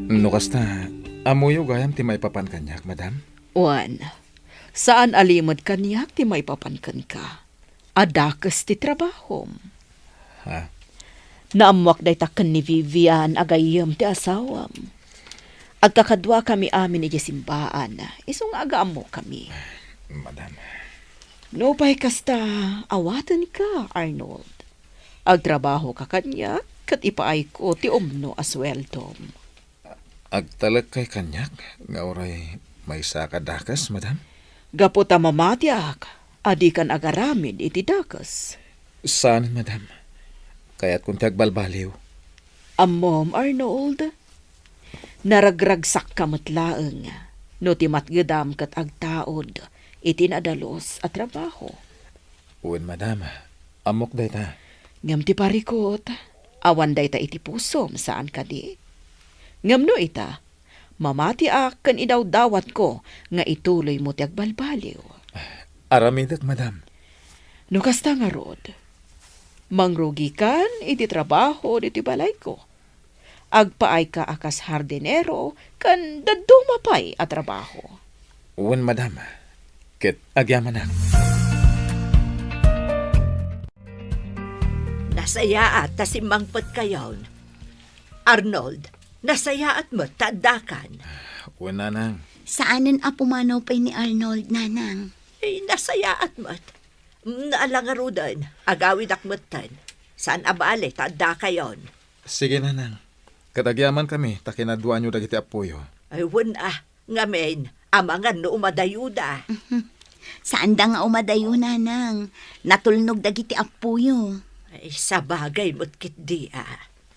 No kasta, ammoyo gayam ti maipapan kaniak, madam? Wen, saan a limed kaniak ti maipapan kenka. A dakes ti trabahom. Ha? Naammoak dayta ken ni Vivian a gayyem ti asawam. Agkakaduakami amin idiay simbaan, isu nga agaammokami. Madam. Nupay kasta, awatenka, Arnold. Agtrabahoka kaniak, ket ipaayko ti umno a sueldom. Agtalek kay kaniak nga uray maysaka dakes, madam? Gapu ta mamatiak a dikan agaramid iti dakes. Saan, madam. Kayatkon ti agbalbaliw. Ammom, Arnold, naragragsakka met laeng no ti matgedam ket agtaud iti nadalus a trabaho. Wen, madam. Ammok dayta. Ngem ti parikut, Awan dayta iti pusom, saan kadi? Ngem no ita, mamatiak ken idawdawatko nga ituloymo ti agbalbaliw. Aramidek, madam. No kasta ngarud, mangrugikan iti trabaho ditoy balayko. Agpaayka a kas hardinero ken dadduma pay a trabaho. Wen, madam. Ket agyamanak. Nasayaat ta simmangpetkayon. Arnold, nasayaat met ta addakan. Wen, nanang. Saanen a pumanaw pay ni Arnold, nanang. Ay, nasayaat met. Mm, ala ngaruden, agawidak metten. Saan a bale ta addakayon. Sige, nanang. Ket agyamankami ta kinaduaanyo dagiti appoyo. Ay, wen a. Ngamin, amangan no umadayoda. Saanda nga umadayo, nanang. Natulnog dagiti appoyo. Ay, sabagay met ketdi a.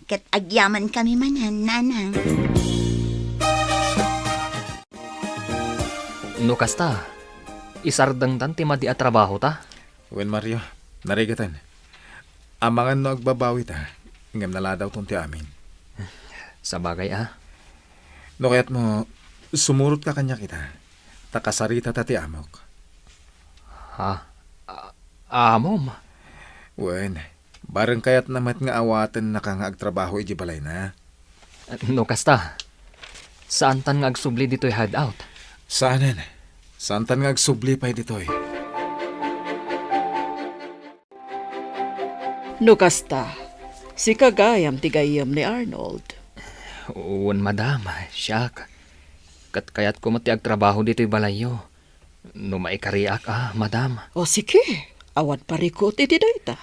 Ket agyamankami manen, nanang. No kasta, isardengtan ti madi a trabahota? Wen, Mario, narigeten. Amangan no agbabawita, ngem naladawton ti amin. Sabagay a. No kayatmo, sumurotka kaniak ita, ta kasaritata ti amok. Ha? A-, amom? Wen, bareng kayatna met nga awatennaka nga agtrabaho idiay balayna. No kasta, saantan nga agsubli ditoy hideout? Saanen. Saantan nga agsubli pay ditoy. No kasta, sika gayam ti gayyem ni Arnold. Wen, madam, siak. Ket kayatko met ti agtrabaho ditoy balayyo. No maikariak a, madam. O sige, awan parikut iti dayta.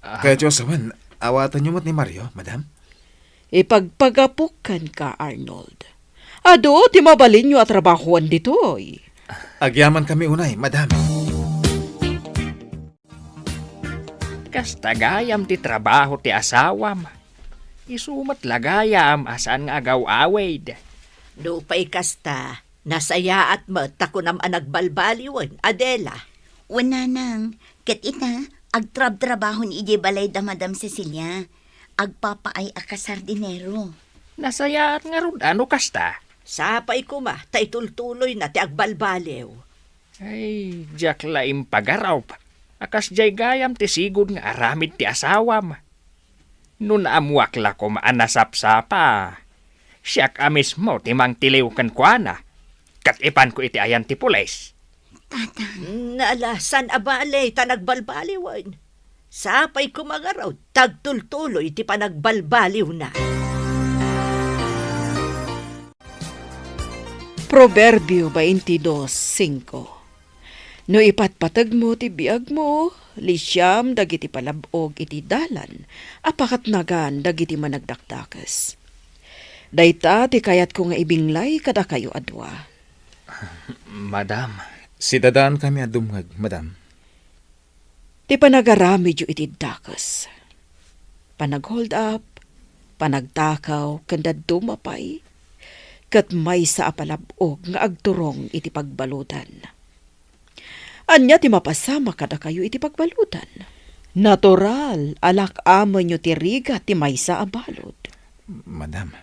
Ah. Kayatyo a sawen, awatenyo met ni Mario, madam? Ipagpagapok kenka, Arnold. Adu ti mabalinyo a trabahoen ditoy. Agyamankami unay, madam. Kasta gayam ti trabaho ti asawam. Isu met la gayam a saan nga agaw-awid. Nupay kasta, nasayaat met ta kunam a nagbalbaliwen, Adela. Wen, nanang, ket ita, agtrabtrabahon idiay balay da Madam Cecilia. Agpapaay a kasardinero. Nasayaat ngarud a no kasta. Sapay koma ta itultuloyna ti agbalbaliw. Ay, diak la impagarup a kasdiay gayam ti sigud nga aramid ti asawam. No naammoak la koma a nasapsapa, siak a mismo ti mangtiliw kenkuana, ket ipanko iti ayan ti pulis. Tatang. Nalasan a bale ta nagbalbaliwen. Sapay koma ngarud ta agtultuloy ti panagbalbaliwna. Proverbio twenty-two cinco. No ipatpategmo ti biagmo, lisiam dagiti palab-og iti dalan a pakatnagan dagiti managdakdakes. Dayta ti kayatko nga ibinglay kadakayo a dua. Madam. Sidadaankami a dumngeg, madam. Ti panagaramidyo iti dakes, panag-hold up, panagtakaw, ken dadduma pay, ket maysa a palab-og nga agturong iti pagbaludan. Ania ti mapasamak kadakayo iti pagbaludan? Natural a lak-amenyo ti rigat ti maysa a balud. Madam.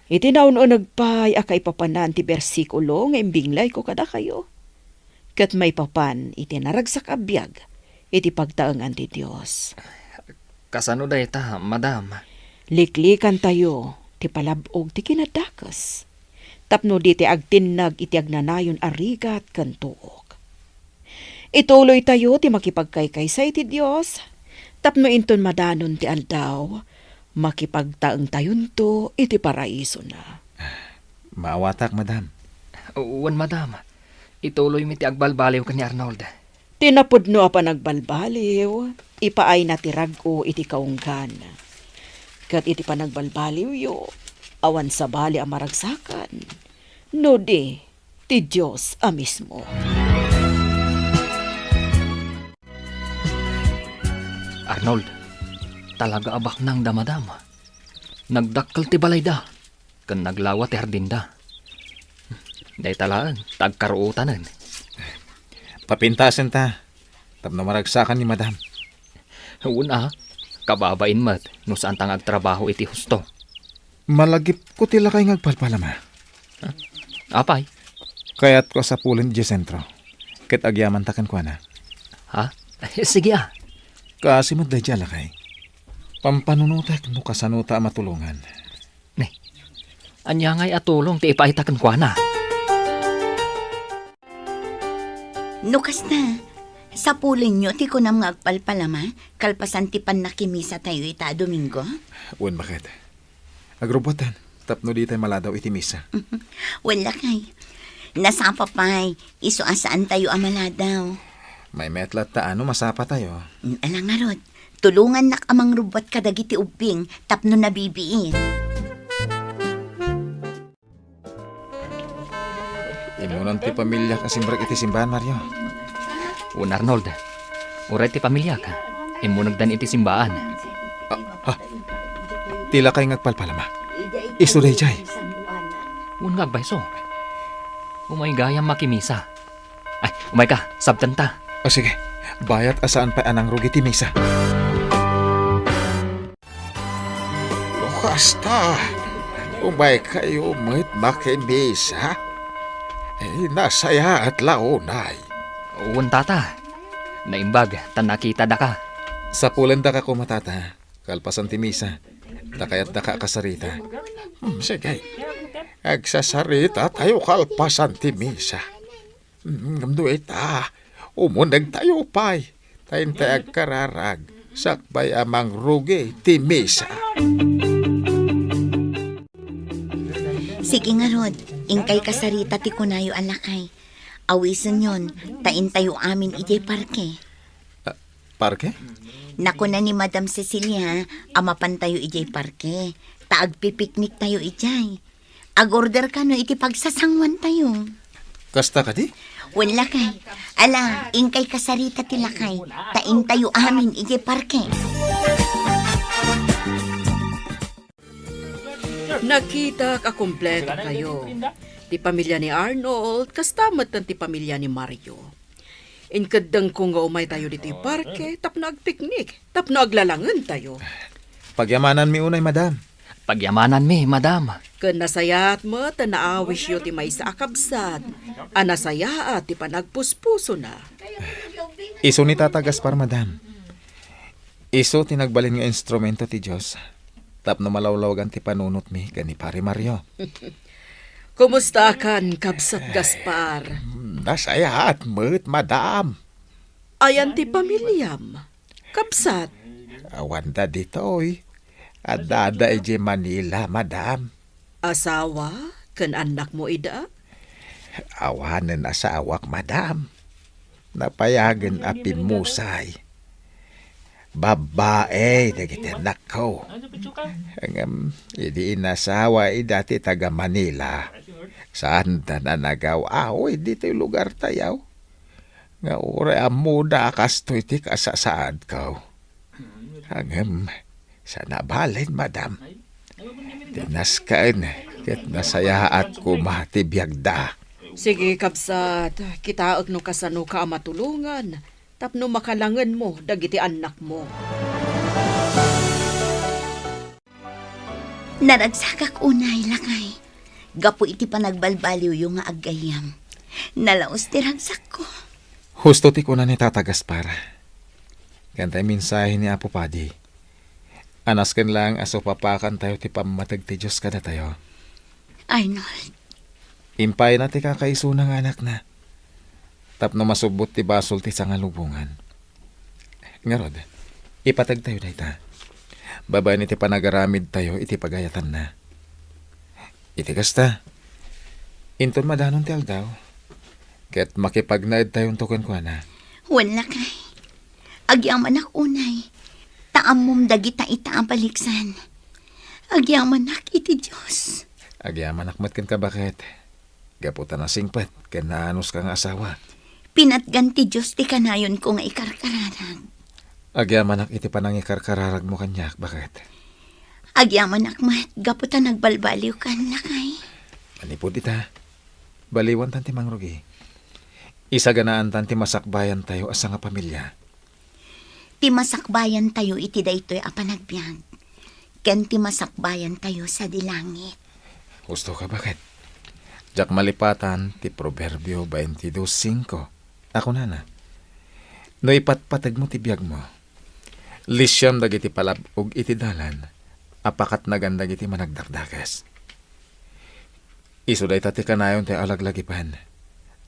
Iti naun-uneg pay a kaipapanan ti bersikulo nga imbinglayko kadakayo, ket maipapan iti naragsak a biag iti pagtaengan ti Dios. Kasano dayta, madam? Liklikantayo ti palab-og ti kinadakes, tapno di ti agtinnag iti agnanayon a rigat ken tuok. Ituloytayo ti makipagkaykaysa iti Dios, tapno inton madanon ti aldaw, makipagtaengtayonto iti paraisona. Maawatak, madam. Wen, madam. Ituloymi ti agbalbaliw ken ni Arnold. Ti napudno a panagbalbaliw, ipaayna ti rag-o iti kaunggan. Ket iti panagbalbaliwyo, awan sabali a maragsakan, no di ti Dios a mismo. Arnold, talaga a baknang da madam. Nagdakkel ti balayda, ken naglawa ti hardinda. Dayta laeng, ta agkaruotanen. Papintasenta, tapno maragsakan ni madam. Wen a, Kababain met no saanta nga agtrabaho iti husto. Malagipko ti lakay nga agpalpalama. Apay? Kayatko a sapulen idiay sentro, ket agyamanta kenkuana. Ha? Sige a. Kaasi met daydiay a lakay. Pampanunotek no kasanota a matulongan. Ne, ania ngay a tulong ti ipaayta kenkuana? No kasta, sapulenyo ti kunam nga agpalpalama kalpasan ti pannakimisatayo ita a Domingo? Wen, baket. Agrubbuatan tapno ditay maladaw iti misa. Wen, lakay. Nasapa pay, isu a saantayo a maladaw. Maymayat latta no masapatayo. Ala ngarud, tulongannak a mangrubbuat kadagiti ubbing tapno nabibiit. Immunan ti pamiliak a simrek iti simbaan, Mario. Wen, Arnold, uray ti pamiliak, immunegdan iti simbaan. Ah, ah. Ti lakay nga agpalpalama. Isu daydiay. Wen nga agpayso. Umay gayam makimisa. Ay, umayka, sabtenta. Ah, sige. Bayat a saan pay a nangrugi ti misa. No kasta, umaykayo met makimisa. Eh, nasayaat la unay. Wen, tata. Naimbag ta nakitadaka. Sapulendaka koma, tata. Kalpasan ti misa, ta kayatdaka a kasarita. Hmm, sige. Agsasarita tayo kalpasan ti misa. Hmm, ngem no ita, umuneg tayo pay. Ta intay agkararag, sakbay a mangrugi ti misa. Sige ngarud, inkay kasarita ti kunayo a lakay. Awisenyon, ta intayo amin idiay parke. Ah, parke? Nakuna ni Madam Cecilia a mapantayo idiay parke, ta agpipikniktayo idiay. Agorder kano iti pagsasanguantayo. Kasta kadi? Wen, lakay. Ala, inkay kasarita ti lakay, ta intayo amin idiay parke. Nakitak a kumpleto kayo. Ti pamilya ni Arnold, kasta met ti pamilya ni Mario. Inkeddengko nga umaytayo ditoy parke tapno agpiknik, tapno aglalangentayo. Pagyamananmi unay, madam. Pagyamananmi, madam. Ken nasayaat met ta naawisyo ti maysa a kabsat a nasayaat ti panagpuspusona. Isu ni Tata Gaspar, madam. Isu ti nagbalin nga instrumento ti Dios tapno malawlawagan ti panunotmi ken ni Pare Mario. Kumustaakan, Kabsat Gaspar? Nasayaat met, madam. Ayan ti pamiliam, Kabsat? Awanda ditoy. Addada idiay Manila, madam. Asawa ken annakmo ida? Awanen asawak, madam. Napayagen a pimmusay. Babbai dagiti annakko. Ngem idi inasawa ida ti taga-Manila, saanda a nagaw-awid ditoy lugartayo. Nga uray ammona a kastoy ti kasasaadko. Ngem, saan a balin, madam. Ti nasken ket nasayaat koma ti biagda. Sige, kabsat, kitaek no kasanoka a matulongan tapno makalangenmo dagiti annakmo. Naragsakak unay, lakay, gapu iti panagbalbaliwyo nga aggayyem. Nalaus ti ragsakko. Husto ti kuna ni Tata Gaspar. Ken tay mensahe ni Apo Padi. A nasken laeng a supapakantayo ti pammateg ti Dios kadatayo. Arnold. Impayna ti kakaisuna nga anakna tapno masubbot ti basol ti sangalubongan. Ngarud, ipategtayo dayta babaen iti panagaramidtayo iti pagayatanna. Iti kasta, inton madanon ti aldaw, ket makipagnaedtayonto kenkuana. Wen, lakay. Agyamanak unay, ta ammom dagita ita a baliksan. Agyamanak iti Dios. Agyamanak met kenka, baket, gapu ta nasingpet ken naanuska nga asawa. Pinatgan ti Dios ti kanayonko nga ikarkararag. Agyamanak iti panangikarkararagmo kaniak, baket. Agyamanak met gapu ta nagbalbaliwkan, lakay. Manipud ita, baliwantan ti mangrugi. Isaganaantan ti masakbayantayo a sangapamilya. ti masakbayantayo iti daytoy a panagbiag, ken ti masakbayantayo sadi langit. Husto ka, baket. Diak malipatan ti Proverbio twenty-two cinco. A kunana, "No ipatpategmo ti biagmo, lisiam dagiti palab-og iti dalan a pakatnagan dagiti managdakdakes." Isu dayta ti kanayon tayo a laglagipen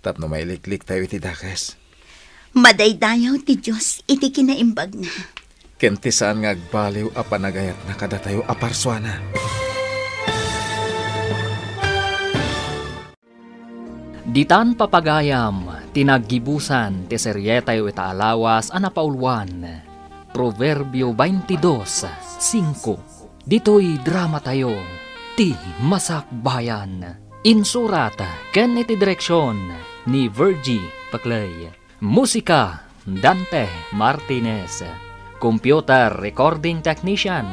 tapno mailikliktayo iti dakes. Madaydayaw ti Dios iti kinaimbagna. Ken ti saan nga agbaliw a panagayatna kadatayo a parsuana. Ditan papagayam ti naggibusan ti serietayo ita a lawas a napauluan, Proverbio twenty-two cinco. Ditoy dramatayo, Ti Masakbayan. Insurat ken iti direksion ni Virgie Paclay. Musika, Dante Martinez. Computer recording technician,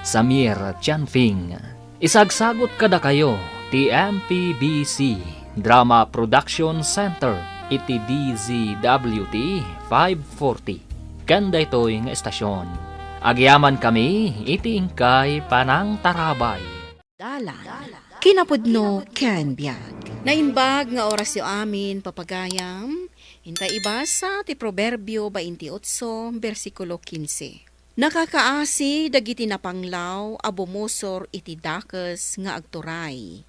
Samir Chanfing. Isagsagut kadakayo ti M P B C Drama Production Center iti D Z W T five forty. Ken daytoy nga estasion, agyamankami iti inkay panangtarabay. Dalan, kinapudno ken biag. Naimbag nga orasyo amin, papagayam. Inta ibasa ti Proverbio twenty-eight, bersikulo quince. Nakakaasi dagiti napanglaw a bumusor iti dakes nga agturay.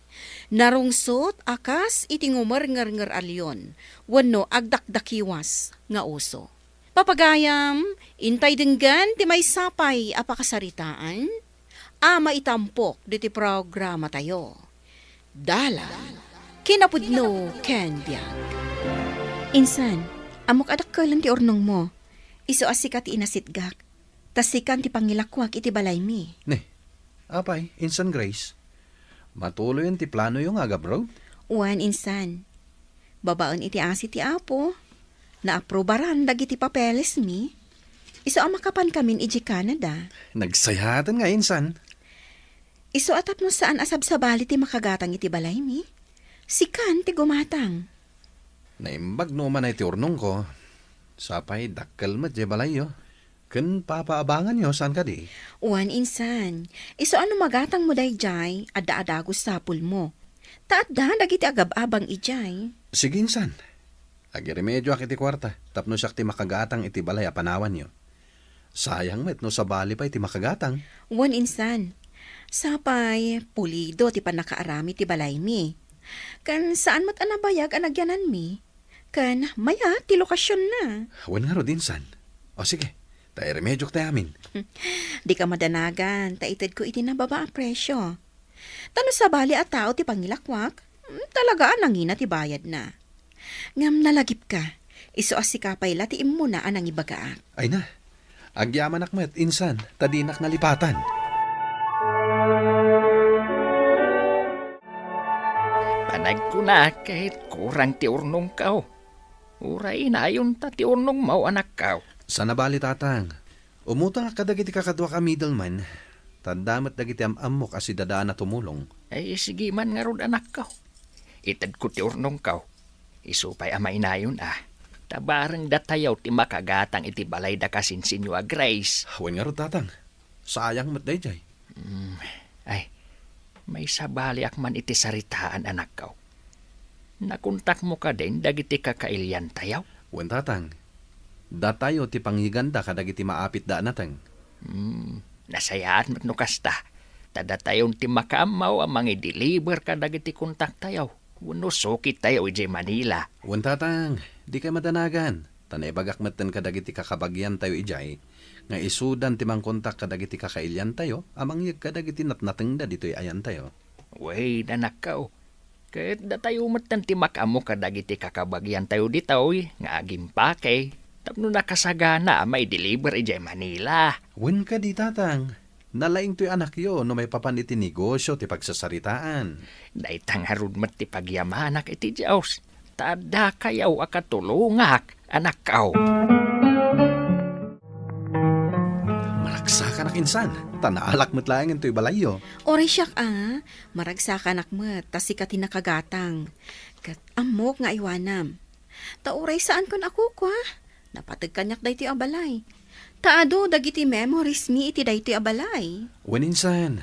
Narungsot a kas iti ngumerngernger a leon wenno agdakdakiwas nga oso. Papagayam, intay denggen ti maysa pay a pakasaritaan a maitampok ditoy programatayo. Dalan, kinapudno ken biag. Insan, ammok a dakkelen ti urnongmo. Isu a sika ti inasitgak, ta sikan ti pangilakuak iti balaymi. Ne, apay, Insan Grace? Matuloyen ti planoyo nga agabroad? Wen, insan. Babaen iti asi ti Apo, naaprubaran dagiti papelesmi. Isu a makapankamin idiay Canada. Nagsayaaten nga, insan. Isu a tapno saan a sabsabali ti makagatang iti balaymi. Sikan ti gumatang. Naimbag no umanay ti urnongko. Sapay dakkel met diay balayyo. Ken papaabanganyo, saan kadi? Wen, insan. Isu a no magatangmo daydiay, adda a dagus sapulmo. Ta adda dagiti agab-abang idiay. Sige, insan. Agiremedioak iti kuarta tapno siak ti makagatang iti balay a panawanyo. Sayang met no sabali pay ti makagatang. Wen, insan. Sapay, pulido ti pannakaaramid ti balaymi. Ken saan met a nabayag a nagyananmi. Ken mayat ti lokasionna. Wen ngarud, insan. O sige, ta iremediok ti amin. Dika madanagan, ta itedko iti nababa a presio. Ta no sabali a tao ti pangilakuak, mm, talaga a nangina ti bayadna. Ngem nalagipka, isu a sika pay la ti immuna a nangibagaak. Ay na, agyamanak met, insan, ta dinak nalipatan. Panagkunak ket kurang ti urnongko. Uray inayonta ti urnongmo, anakko. Saan a bali, tatang. Umutangak kadagiti kakaduak a middleman, ta adda met dagiti am-ammok a sidadaan a tumulong. Ay, sige man ngarud, anakko. Itedko ti urnongko. Isu pay a mainayon a. Ta bareng datayo ti makagatang iti balay da kasinsinyo a Grace. Wen ngarud, tatang. Sayang met daydiay. Mm, ay, maisabaliak man iti saritaan, anakko. Nakontakmo kadin dagiti kakailiantayo? Wen, tatang. Datayo ti pangyeganda kadagiti maapitda a nateng. Hmm, nasayaat met no kasta. Ta datayon ti makaammo a mangideliver kadagiti kontaktayo wenno sukittayo idiay Manila. Wen, tatang, dikay madanagan. Ta naibagak metten kadagiti kakabagiantayo idiay nga isudan ti mangkontak kadagiti kakailiantayo a mangyeg kadagiti natnatengda ditoy ayantayo. Wen, anakko. Ket datayo metten ti makaammo kadagiti kakabagiantayo ditoy nga agimpake tapno nakasagana a maideliver idiay Manila. Wen kadi, tatang, nalaingtoy anakyo no maipapan iti negosio ti pagsasaritaan. Dayta ngarud met ti pagyamanak iti Dios, ta addakayo a katulongak, anakko. Maragsakanak, insan, ta naalak met laengen toy balayyo. Uray siak a, maragsakanak met, ta sika ti nakagatang. Ket ammok nga aywanam. Ta uray saanko a kukua, napateg kaniak daytoy a balay. Ta adu dagiti memories mi iti daytoy a balay. Wen insan,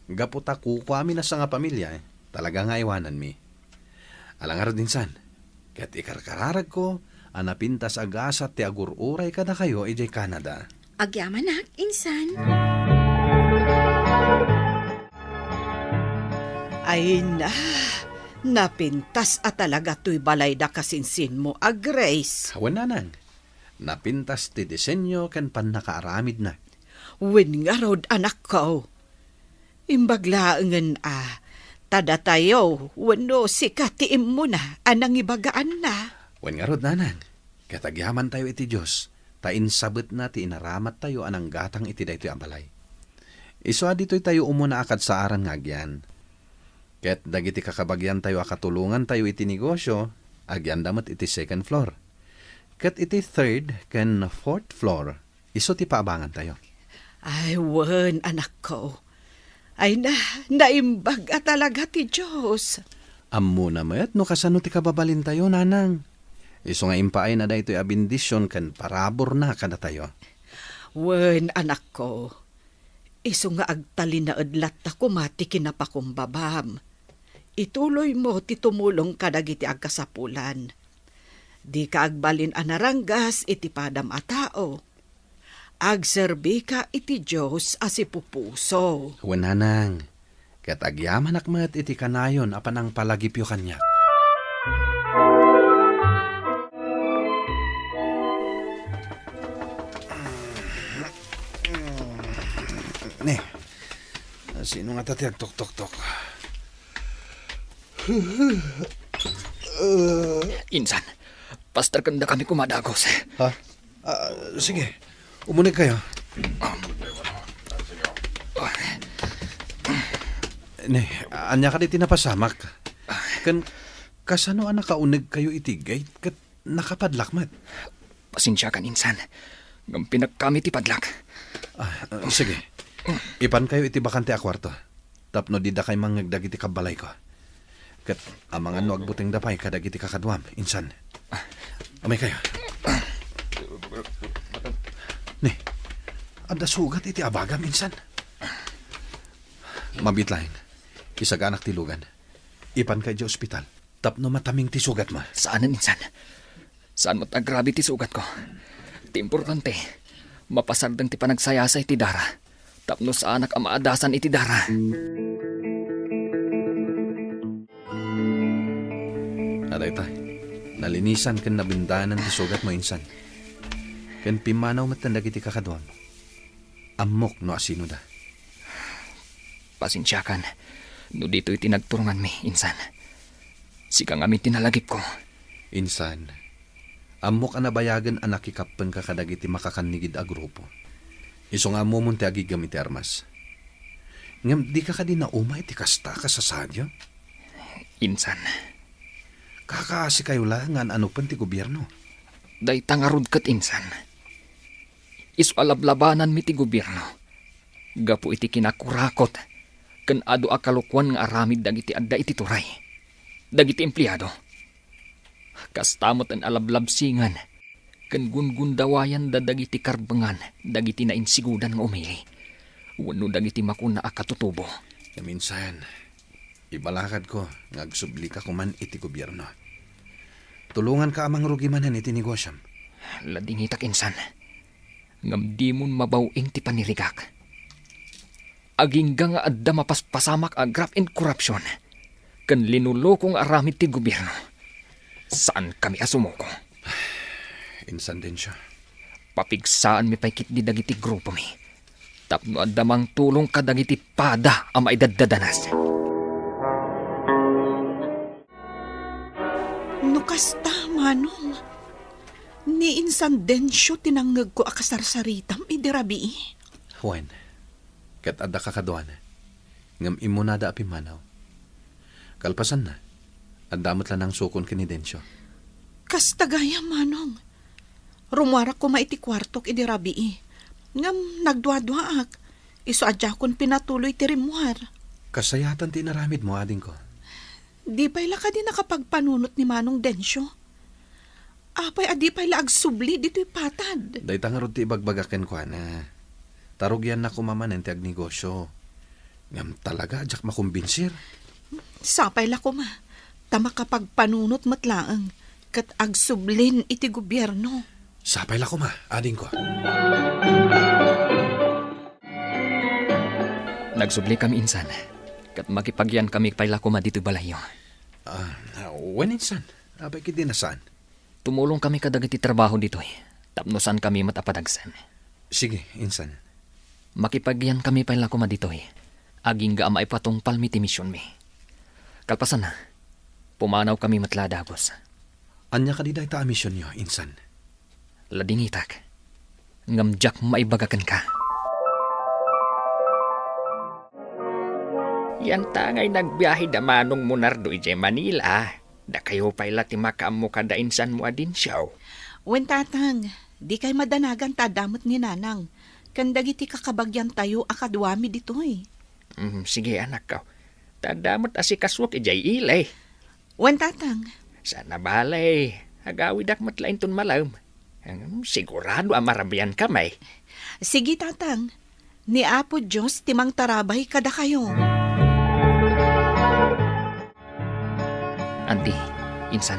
gapu ta kukuami a sangapamilia, talaga nga aywananmi. Ala ngarud insan, ket ikarkararagko a napintas a gasat ti agur-uray kadakayo idiay Canada. Agyamanak, insan. Ay na, napintas a talaga toy balayda kasinsinmo a Grace. Wen nanang, napintas ti disenyo ken pannakaaramidna. Wen ngarud, anakko. Imbag laengen a, ta datayo wenno sika ti immuna a nangibagaanna. Wen ngarud, nanang, ket agyamantayo iti Dios, ta insabetna ti inaramattayo a nanggatang iti daytoy a balay. Isu a ditoytayo umuna a kadsaaran nga agyan. Ket dagiti kakabagiantayo a katulongantayo iti negosio, agyanda met iti second floor. Ket iti third ken fourth floor, isu ti paabangantayo. Ay, wen, anakko. Ay na, naimbag a talaga ti Dios. Ammona met no kasano ti kababalintayo, nanang. Isu nga impaayna daytoy a bendision ken paraburna kadatayo. Wen, anakko. Isu nga agtalinaed latta koma ti kinapakumbabam. Ituloymo ti tumulong kadagiti agkasapulan. Dika agbalin a naranggas iti padam a tao. Agserbika iti Dios a sipupuso. Wen, nanang, ket agyamanak met iti kanayon a panangpalagipyo kaniak. Ne, sino ngata ti agtoktoktok? Insan, pasterkendakami koma a dagus. Ha? Ah, sige. Umunegkayo. Ne, ania kadi ti napasamak? Ken kasano a nakaunegkayo iti gate ket nakapadlock met? Pasensiakan, insan. Ngem pinakkami ti padlock. Ah, ah, sige. Ipankayo iti bakante a kuarto tapno didakay mangngeg dagiti kabbalayko. Ket amangan no agbutengda pay kadagiti kakaduam, insan. Umaykayo. Ne, adda sugat iti abagam, insan. Mabiit laeng. Isaganak ti lugan. Ipanka idiay ospital tapno mataming ti sugatmo. Saanen, insan. Saan met a grabe ti sugatko. Ti importante, mapasardeng ti panagsayasa iti dara tapno saanak a maadasan iti dara. Adayta, nalinisan ken nabendanan ti sugatmo, insan. Ken pimmanaw metten dagiti kakaduam. Ammok no asinoda. Pasensiakan no ditoy ti nagturonganmi, insan. Sika ngamin ti nalagipko. Insan, ammok a nabayagen a nakikappenka kadagiti makakannigid a grupo. Isu nga ammomon ti agigem iti armas. Ngem dika kadi nauma iti kasta a kasasaadyo? Insan. Kakaasikayo laeng nga an-anopen ti gobierno. Dayta ngarud ket, insan. Isu a lablabananmi ti gobierno gapu iti kinakurakot ken adu a kalokuan nga aramid dagiti adda iti turay, dagiti empleado. Kasta met a lablabsingan ken gungundawayanda dagiti karbengan dagiti nainsigudan nga umili wenno dagiti makuna a katutubo. Minsan, ibalakadko nga agsublika koman iti gobierno. Tulonganka a mangrugi manen iti negosiom. Ladingitak, insan. Ngem dimon mabaw-ing ti panirigak. Agingga nga adda mapaspasamak a graft and corruption ken linuloko nga aramid ti gobierno. Saankami a sumuko. Insan, Dencio. Papigsaanmi pay ketdi dagiti grupomi tapno adda mangtulong kadagiti pada a maidaddadanas. No kasta, Manong, ni insan Dencio ti nangngegko a kasarsaritam idi rabii. Wen, ket adda kakaduana, ngem immunada a pimmanaw. Kalpasanna, adda met la nangsukon ken ni Dencio. Kasta gayam, Manong. Rummuarak koma iti kuartok idi rabii, ngem nagduaduaak. Isu a diakon pinatuloy ti rimmuar. Kasayatan ti inaramidmo, adingko. Di pay la kadi nakapagpanunot ni Manong Dencio? Apay a di pay la agsubli ditoy patad? Dayta ngarud ti ibagbagak kenkuana. Ta rugianna koma manen ti agnegosio. Ngem talaga, diak makombinsir. Sapay la koma, ta makapagpanunot met laeng, ket agsublin iti gobierno. Sapay la koma, adingko. Nagsublikami insan, ket makipagyankami pay la koma ditoy balayyo. Ah, wen insan, apay ketdi a saan? Tumulongkami kadagiti trabaho ditoy, tapno saankami met a padagsen. Sige, insan. Makipagyankami pay la koma ditoy, agingga a maipatungpalmi ti misionmi. Kalpasanna, pumanawkami met la a dagus. Ania kadi dayta a misionyo, insan? Ladingitak, ngem diak maibaga kenka. Yantangay nagbiahe da Manongmo Nardo idiay Manila. Dakayo pay la ti makaammo kada insanmo a Dencio. Wen, Tatang, dikay madanagan ta adda met ni Nanang ken dagiti kakabagiantayo a kaduami ditoy. Mm, sige, anakko. Ta adda met asikasuak idiay ili. Wen, Tatang. Saan a bale, agawidak met la inton malem. Hmm, sigurado a marabiankami. Sige, Tatang. Ni Apo Dios ti mangtarabay kadakayo. Anti, insan,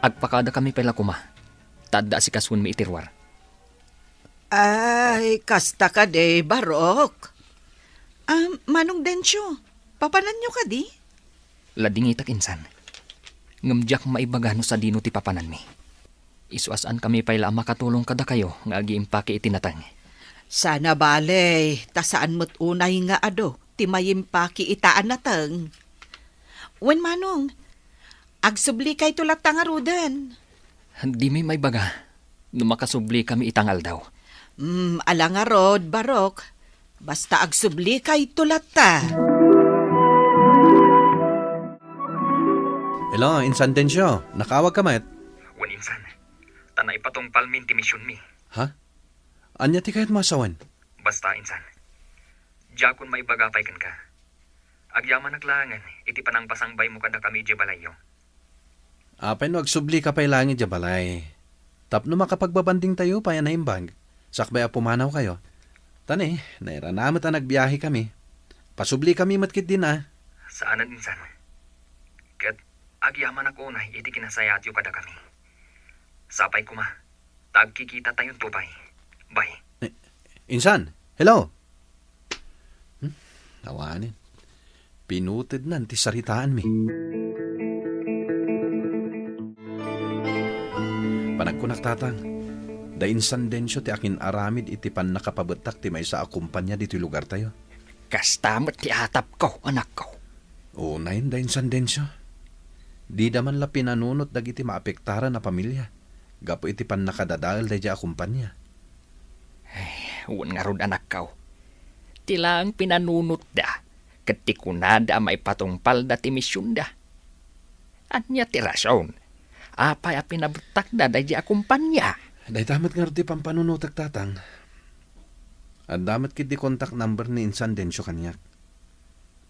agpakadakami pay la koma, ta adda asikasuenmi iti ruar. Ay, kasta kadi, Barok. Ah, Manong Dencio, papananyo kadi? Ladingitak insan. Ngem diak maibaga no sadino ti papananmi. Isu a saankami pay la a makatulong kadakayo nga agiimpaki iti nateng. Saan a bale, ta saan met unay nga adu ti maimpaki ita a nateng. Wen, Manong, agsublikayto latta ngaruden. Dimi maibaga no makasublikami ita nga aldaw. Mm, ala ngarud, Barok. Basta agsublikayto latta. Hello, Insan Dencio. Nakaawagka met? Wen, insan. Ta naipatungpalmin ti misionmi. Ha? Ania ti kayatmo a sawen? Basta, insan. Diakon maibaga pay kenka. Agyamanak laengen iti panangpasangbaymo kadakami idiay balayyo. Apay no agsublika pay laeng idiay balay? Tapno makapagbabandingtayo pay a naimbag, sakbay a pumanawkayo. Ta ne, nairana met a nagbiahekami. Pasublikami met ketdin a. Saanen, insan. Ket agyamanak unay iti kinasayaatyo kadakami. Sapay koma, ta agkikitatayonto pay. Bye. Eh, insan, hello? Hmm? Awanen. Pinutednan ti saritaanmi. Panagkunak, Tatang, da Insan Dencio ti akin-aramid iti pannakapabettak ti maysa a kompania ditoy lugartayo. Kasta met ti atapko, anakko. Unayen da Insan Dencio. Dida man la pinanunot dagiti maapektaran a pamilia gapu iti pannakadadael daydiay a kompania. Ay, wen ngarud, anakko. Ti laeng pinanunotda, ket ti kunada a maipatungpalda ti misionda. Ania ti rason? Apay a pinabettakda daydiay a kompania? Dayta met ngarud ti pampanunotek, Tatang. Adda met ketdi contact number ni Insan Dencio kaniak.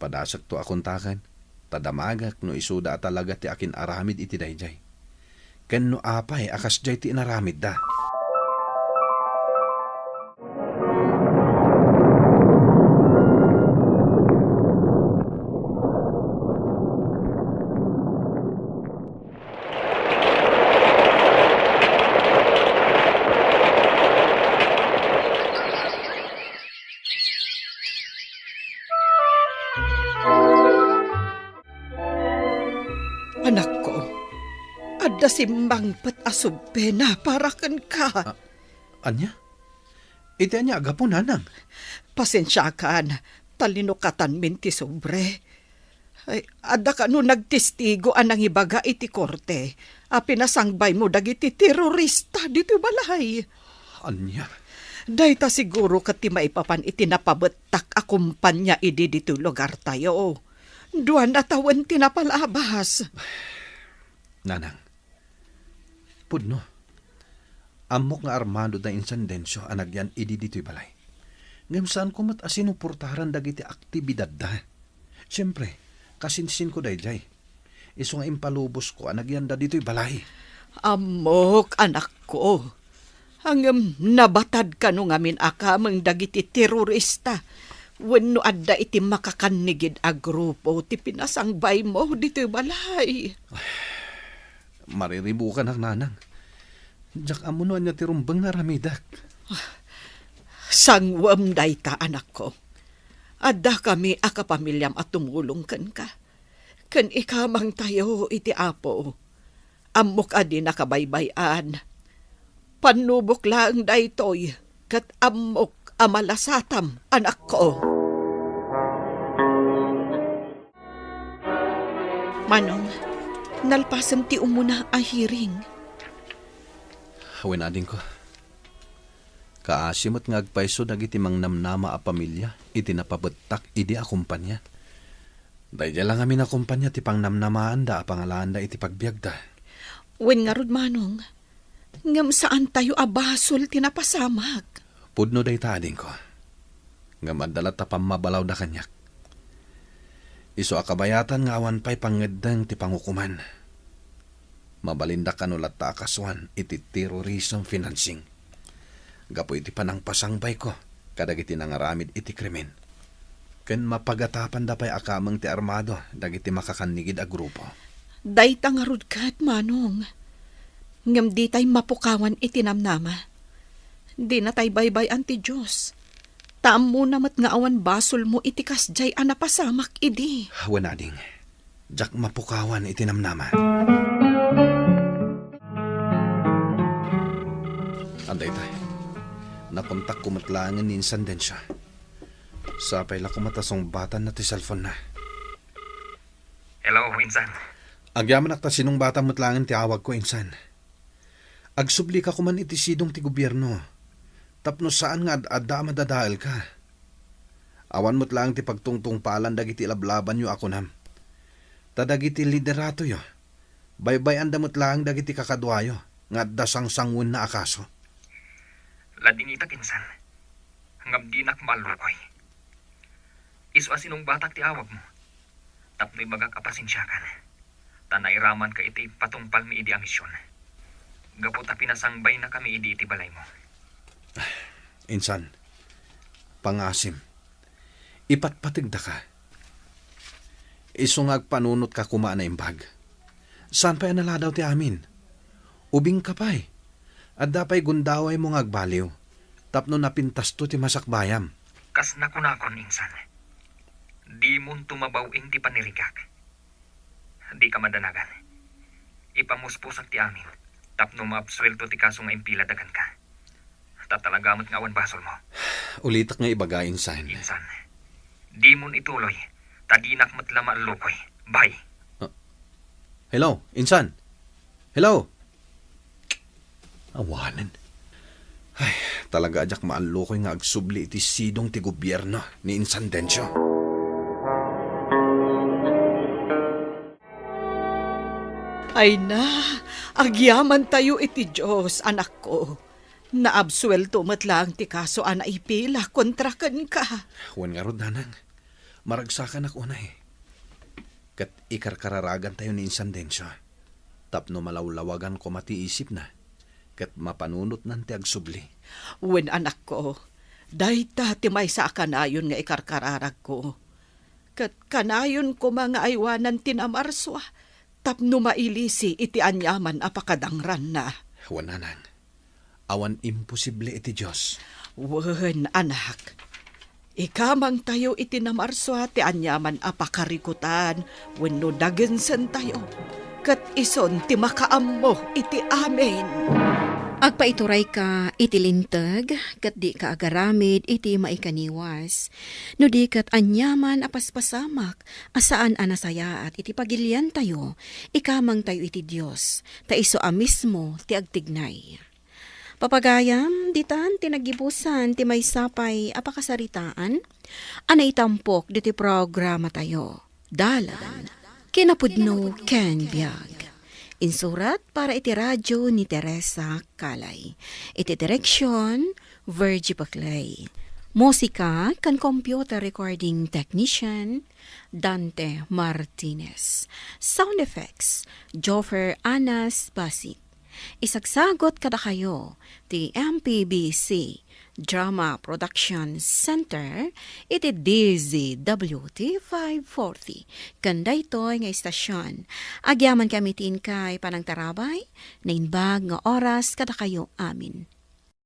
Padasekto a kontaken, ta damagek no isuda a talaga ti akin-aramid iti daydiay. Ken no apay a kasdiay ti inaramidda. Anakko, adda simmangpet a subbena para kenka. A-, ania? Iti ania a gapu, nanang? Pasensiakan, ta linukatanmin ti sobre. Ay, adda kano nagtestigo a nangibaga iti korte a pinasangbaymo dagiti terorista ditoy balay. Ania? Dayta siguro ket ti maipapan iti napabettak a kompania idi ditoy lugartayo. Duan a tawen ti napalabas. Nanang, pudno. Ammok nga armado da Insan Dencio a nagyan idi ditoy balay. Ngem saanko met a sinuportaran dagiti aktibidadda. Siempre, kasinsinko daydiay. Isu nga impalubosko a nagyanda ditoy balay. Ammok, anakko. Ngem nabatad kano ngamin a kameng dagiti terorista wenno adda iti makakannigid a grupo ti pinasangbaymo ditoy balay. Mariribukanak, nanang. Diak ammo no ania ti rumbeng nga aramidek. Sanguem dayta, anakko. Addakami a kapamiliam a tumulong kenka. Ken ikamangtayo iti Apo. Ammok a dinaka baybay-an. Pannubok laeng daytoy, ket ammok a malasatam, anakko. Manong, nalpasem ti umuna a hearing. Wen, adingko. Kaasi met nga agpayso dagiti mangnamnama a pamilia iti napabettak idi a kompania. Daydiay la ngamin a kompania ti pangnamnamaanda a pangalaanda iti pagbiagda. Wen ngarud, Manong, ngem saantayo a basol ti napasamak. Pudno dayta, adingko. Ngem adda latta pammabalawda kaniak. Isu a kabayatan nga awan pay pangngeddeng ti pangukoman. Mabalinda kano latta a kasuan iti terrorism financing gapu iti panangpasangbayko kadagiti nangaramid iti krimen. Ken mapagatapanda pay a kameng ti armado dagiti makakannigid a grupo. Dayta ngarud ket, Manong. Ngem ditay mapukawan iti namnama. Dinatay baybay-an ti Dios. Ta ammona met nga awan basolmo iti kasdiay a napasamak idi. Wen, ading. Diak mapukawan iti namnama. Adda ita. Nakontakko met laengen ni Insan Dencio. Sapay la koma ta sungbatanna ti cellphone-na. Hello, Insan. Agyamanak ta sinungbatam met laengen ti awagko, Insan. Agsublika koman iti sidong ti gobierno, tapno saan nga ad-adda a madadaelka. Awan met laeng ti pagtungtungpalan dagiti lablabanyo a kunam. Ta dagiti lideratoyo, baybay-anda met laeng dagiti kakaduayo nga adda sangsanguenna a kaso. Ladingitak, Insan, ngem dinak maallukoy. Isu a sinungbatak ti awagmo tapno ibagak a pasensiakan, ta nairamanka iti patungpalmi idi a mision, gapu ta pinasangbaynakami idi iti balaymo. Insan, pangasim, ipatpategdaka. Isu nga agpanunotka koma a naimbag. Saan pay a naladaw ti amin? Ubingka pay. Adda pay gundawaymo nga agbaliw tapno napintasto ti masakbayam. Kas nakunakon, Insan, dimon tumabaw-ing ti panirigak. Dika madanagan. Ipamuspusak ti amin tapno maabsuelto ti kaso nga impilada kenka. Ta talaga met nga awan basolmo. Ulitak nga ibaga, Insan. Insan, dimon ituloy, ta dinak met la maallukoy. Bye. Ah. Hello, Insan? Hello? Awanen. Ay, talaga a diak maallukoy nga agsubli iti sidong ti gobierno ni Insan Dencio. Ay na, agyamantayo iti Dios, anakko. Naabsuelto met laeng ti kaso a naipila kontra kenka. Wen ngarud, nanang, maragsakanak unay. Ket ikarkararagantayo ni Insan Dencio tapno malawlawagan koma ti isipna ket mapanunotnan ti agsubli. Wen, anakko, dayta ti maysa a kanayon nga ikarkararagko. Ket kanayon koma nga aywanan ti namarsua tapno mailisi iti aniaman a pakadangranna. Wen, nanang, awan imposible iti Dios. Wen, anak. Ikamangtayo iti namarsua ti aniaman a pakarikutan wenno dagensentayo, ket isun ti makaammo iti amin. Agpaiturayka iti linteg, ket dika agaramid iti maikaniwas. No di ket aniaman a paspasamak a saan a nasayaat iti pagiliantayo, ikamangtayo iti Dios, ta isu a mismo ti agtignay. Papagayam, ditan ti naggibusan ti maysa pay a pakasaritaan a naitampok ditoy programatayo. Dalan, kinapudno ken biag. Insurat para iti radyo ni Teresa Calay. Iti direksyon, Virgie Paclay. Musika ken computer recording technician, Dante Martinez. Sound effects, Joffer Anas Basi. Isagsagut kadakayo ti M P B C Drama Production Center iti D Z W T five forty ken daytoy nga istasion. Agyamankami ti inkay panangtarabay, naimbag nga oras kadakayo amin.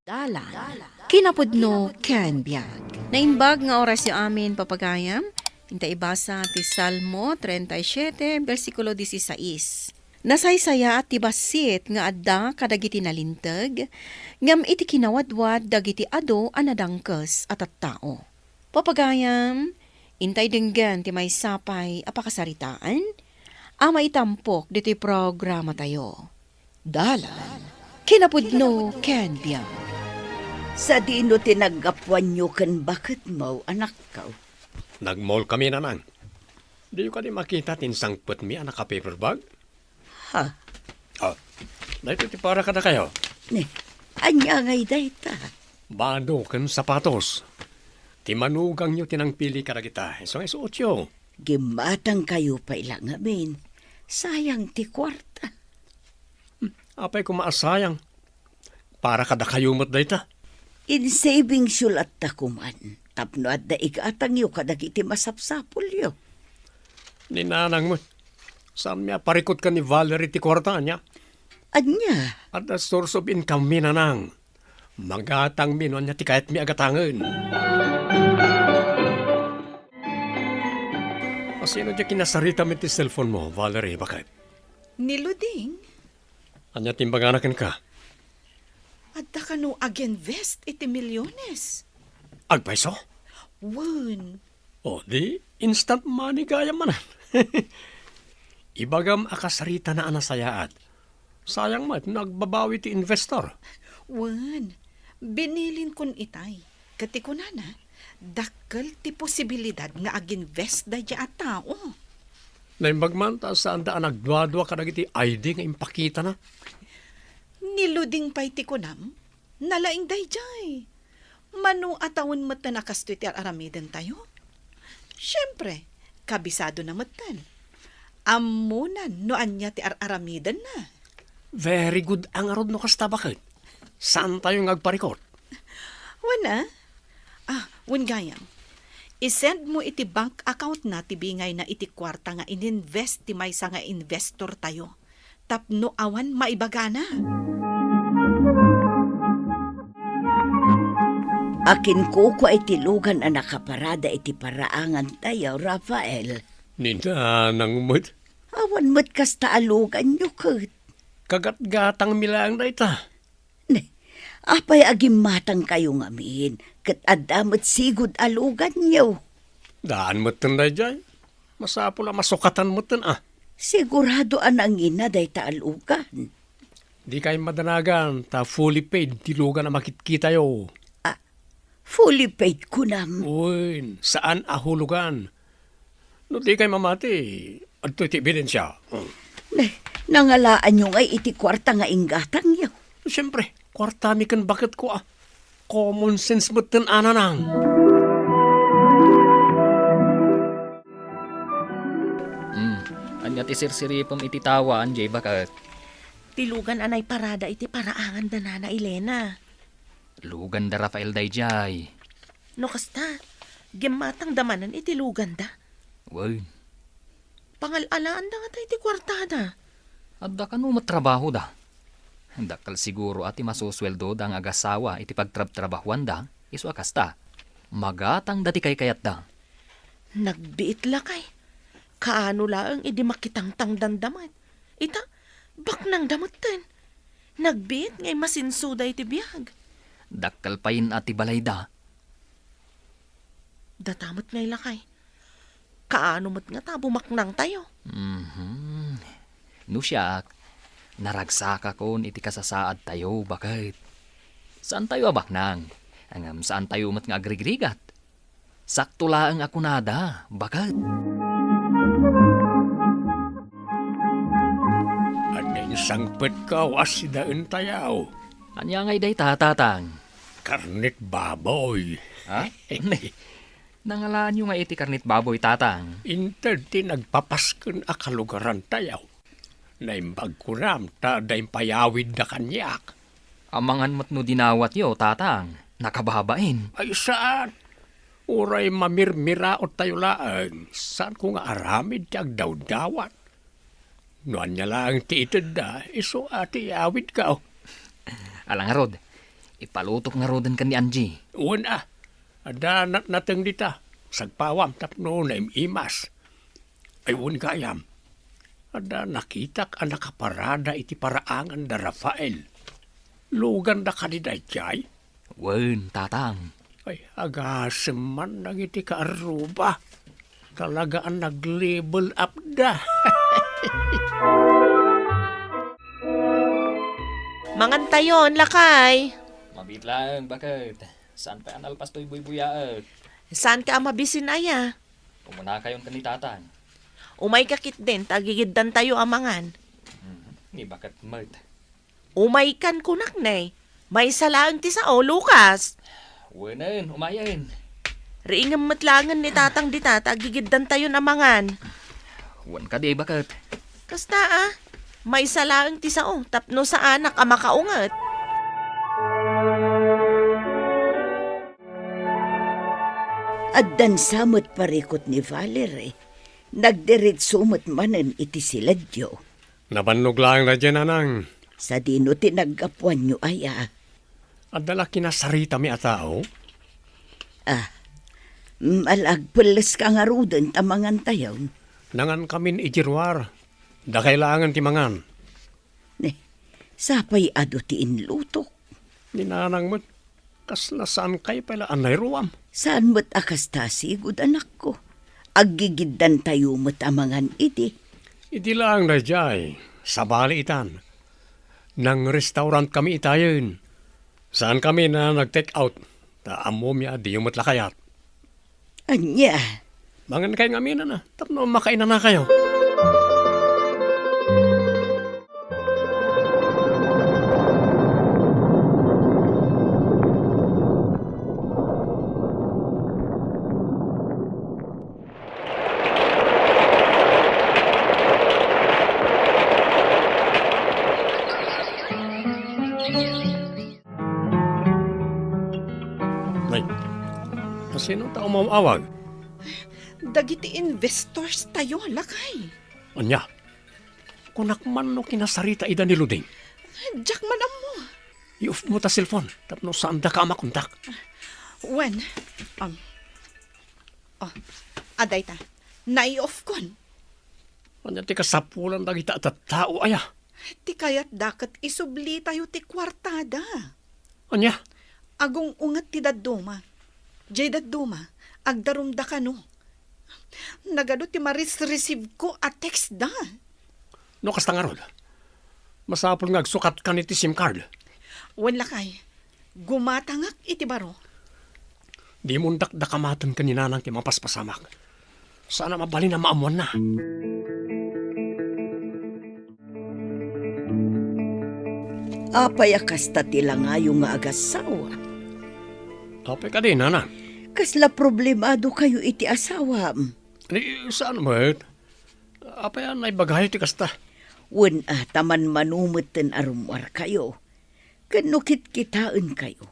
Dalan, kinapudno ken biag. Naimbag nga orasyo amin, papagayam. Inta ibasa ti Salmo treinta y siete, bersikulo dieciséis. Nasaysayaat ti bassit nga adda kadagiti nalinteg, ngem iti kinawadwad dagiti adu a nadangkes a tattao. Papagayam, intay denggen ti maysa pay a pakasaritaan a maitampok ditoy programatayo. Dalan, kinapudno ken biag. Sadino ti naggapuanyo ken baketmo, anakko? Nag-mall kami, Nanang. Diyo kadi makita ti insangpetmi a naka-paper bag? Ha? Ah, daytoy ti para kadakayo. Ni, ania ngay dayta? Bado ken sapatos. Ti manugangyo ti nangpili kadagita. Isu nga isuotyo. Gimmatangkayo pay la ngamin. Sayang ti kuarta. Apay koma a sayang? Para kadakayo met dayta. In-savingsyo latta koman tapno adda igatangyo kadagiti masapsapulyo. Ni Nanang met, saanmi a parikut ken ni Valerie ti kuarta, ania? Ania? Adda source of income mi, Nanang. Magatangmi no ania ti kayatmi a gatangen. A, sino diay kinasaritam iti cellphone mo, Valerie, baket? Ni Luding. Ania ti imbagana kenka? Adda kano ag-invest iti milyones. Agpayso? Wen. O, di instant money gayam manen. Ibagam a kasaritana a nasayaat. Sayang met no agbabawi ti investor. Wen, binilinkon itay. Ket ti kunana, dakkel ti posibilidad nga ag-invest daydiay a tao. Naimbag man ta saanda a nagduadua kadagiti I D nga impakitana. Ni Luding pay ti kunam, nalaing daydiay. Mano a tawen metten a kastoy ti ar-aramidentayo? Siempre, kabisadona metten. Ammona no ania ti ar-aramidenna. Very good a ngarud no kasta, baket. Saantayo nga agparikut? Wen a? Ah, wen gayam. I-send mo iti bank account na ti bingayna iti kuarta nga ininvest ti maysa nga investor tayo tapno awan maibagana. Akin kukua iti lugan a nakaparada iti paraangan tayo, Rafael. Ni Nanang met. Awan met kasta a luganyo ket. Kagatgatangmi laeng dayta. Ne, apay a gimmatangkayo ngamin, ket adda met sigud a luganyo? Daan metten daydiay. Masapul a masukatan metten a. Sigurado a nangina dayta a lugan. Dikay madanagan ta fully paid ti lugan a makitkitayo. Ah, fully paid kunam? Wen, saan a hulugan. No dikay mamati, adtoy ti ebidensia. Hmm. Ne, nangalaanyo ngay iti kuarta nga inggatangyo? Siempre, kuartami ken baketko a. Common sense metten a, Nanang. Hmm, ania ti sirsiripem iti tawa, Anjay, baket? Ti lugan a naiparada iti paraangan da Nana Elena. Lugan da Rafael daydiay. No kasta, gimmatangda manen iti luganda. Wen. Pangal-alaanda ngata iti kuartada. Adda kano met trabahoda. Dakkel siguro a ti masusueldoda nga agasawa iti pagtrabtrabahuanda, isu a kasta. Magatangda ti kaykayatda. Nagbiit lakay. Kaano laeng idi makitangtangdanda met. Ita, baknangda metten. Nagbiit nga immasinsoda iti biag. Dakkel payen a ti balayda. Data met ngay lakay. Kaano met ngata a bumaknangtayo? Mhm. No siak, naragsakakon iti kasasaadtayo, baket. Saantayo a baknang, ngem saantayo met nga agrigrigat. Sakto laeng a kunada, baket. Adda insangpetka a sidaentayo. Ania ngay dayta, Tatang? Karnet baboy. Ha? Nangalaanyo nga iti karnet baboy, Tatang? Inted ti nagpapasken a kalugarantayo. Naimbag kunam ta adda impayawidda kaniak. Amangan met no dinawatyo, Tatang. Nakababain. Ay, saan? Uray mamirmiraottayo laeng, saanko nga aramid ti agdawdawat. No ania laeng ti itedda, isu a ti iyawidko. Ala ngarud, ipalutok ngaruden ken ni Angie. Wen a, adda natnateng dita, sagpawam tapno naim-imas. Ay, wen gayam, adda nakitak a nakaparada iti paraangan da Rafael. Luganda kadi daydiay? Wen, Tatang. Ay, agasem man dagiti kaarruba. Talaga a nag-level up da. Mangantayon, lakay. Mabiit laeng, baket. Saan pay a nalpas toy buybuyaek? Saan ka a mabisin aya? Umunakayon ken ni Tatang. Umayka ketdin, ta agigiddantayo a mangan. Hmm, ni baket met. Umaykan kunak ne. Maysa laeng ti sao, Lucas. Wenen, umayen. Riingem met laengen ni Tatang dita ta agigiddantayon a mangan. Wen kadi, baket. Kasta a, maysa laeng ti sao tapno saanak a makaunget. Addansa met parikut ni Valerie. Nagdiretso met manen iti siledyo. Nabannog laeng daydiay, Nanang. Sadino ti naggapuanyo aya? Adda la kinasaritami a tao? Ah, mm, ala agpelleska ngaruden ta mangantayon. Nangankamin idiay ruar. Dakay laengen ti mangan. Ne, sapay adu ti inlutok. Ni Nanang met, kasla saankay pay la a nairuam. Saan met a kasta, sigud, anakko. Aggigiddantayo met a mangan idi. Idi laeng daydiay, sabali itan. Nang-restaurant kami itayen. Saan kami a nag-take out. Ta ammomi a diyo met la kayat. Ania? Mangan kay ngamin a, tapno makainanakayo. Nay, asino ta umaw-awag? Dagiti investors tayo, lakay. Ania? Kunak man no kinasarita ida ni Luding? Diak man ammo. I-off mo ta cellphone, tapno saandaka a makontak. Wen, um, oh, adayta. Nai-off kon. Ania ti kasapulan dagita a tattao aya? Ti kayatda ket isublitayo ti kuartada. Ania? Agung-unget ti dadduma. Jay dadduma, agdarumda kano. Nagadu ti marisreceive ko a text da. No kasta ngarud, masapul nga agsukatkan iti SIM card. Wen lakay, gumatangak iti baro. Dimon dakdakamaten ken ni Nanang ti mapaspasamak. Saan a mabalin a maammoanna. Apay a kasta ti langayo nga agassawa? Apay kadi, Nanang? Kasla problemado kayo iti asawam? Ni, saan met? Apay a naibagayo ti kasta? Wen a, ta manmano metten a rummuar kayo. Ken no kitkitaen kayo,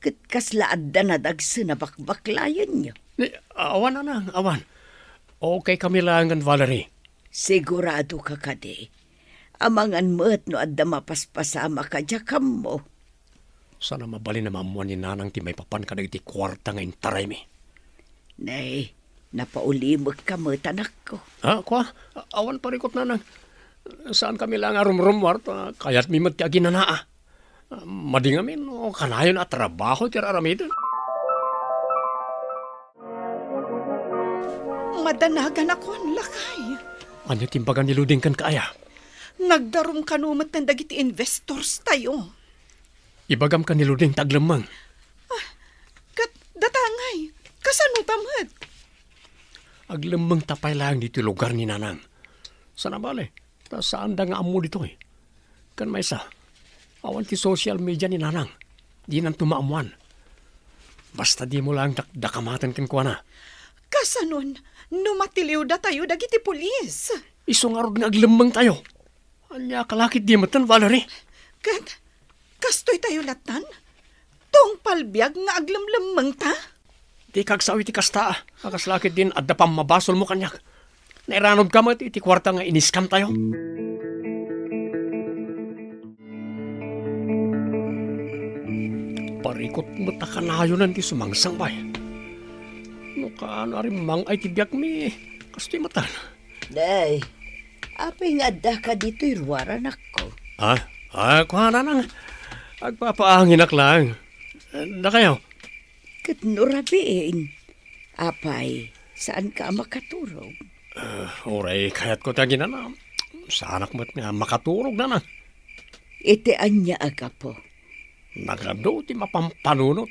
ket kasla adda nadagsen a bakbaklayenyo? Ni, awan, Nanang, awan. Okay kami laengen, Valerie. Sigurado ka kadi? Amangan met no adda mapaspasamak a diak ammo. Saan a mabalin a maammoan ni Nanang ti maipapan kadagiti kuarta nga intaraymi. Nay, napaulimekka met, anakko. Ha, kua? Awan parikut, Nanang. Saan kami laeng a rumrummuar, ta kayatmi met ti aginanaa. Madi ngamin no kanayon a trabaho ti ar-aramiden. Madanaganakon, lakay. Ania ti imbaga ni Luding kenka aya? Nagdarum kano metten dagiti investors tayo. Ibagam ken ni Luding ta aglemmeng. Ah, ket datangay, kasano ta met? Aglemmeng ta pay laeng ditoy lugar ni Nanang. Saan a bale, ta saanda nga ammo ditoy. Ken maysa, awan ti social media ni Nanang. Dinanto maammoan. Basta dimo laeng dakdakamaten kenkuana. Kasanon, no matiliwda tayo dagiti pulis? Isu ngarud nga aglemmeng tayo. Ania ka lakit di metten, Valerie? Ket kastoy tayo lattan? Tungpal biag nga aglemlemmengta? Dika agsao iti kasta, a. Kasla ketdin adda pammabasolmo kaniak. Nairanudka met iti kuarta nga iniskamtayo. Parikut met a kanayonan ti sumangsangbay. No kaano a rimmang-ay ti biagmi, kastoy metten. Day, apay nga addaka ditoy ruar, anakko? Ah, ah, kuana nang agpapaanginak lang. Dakayo? Ket no rabiin, apay, saanka a makaturog? Ah, uray kayatko ti aginana. Saanak met nga makaturog, nanang. Iti ania a gapu? Nagadu ti mapampanunot.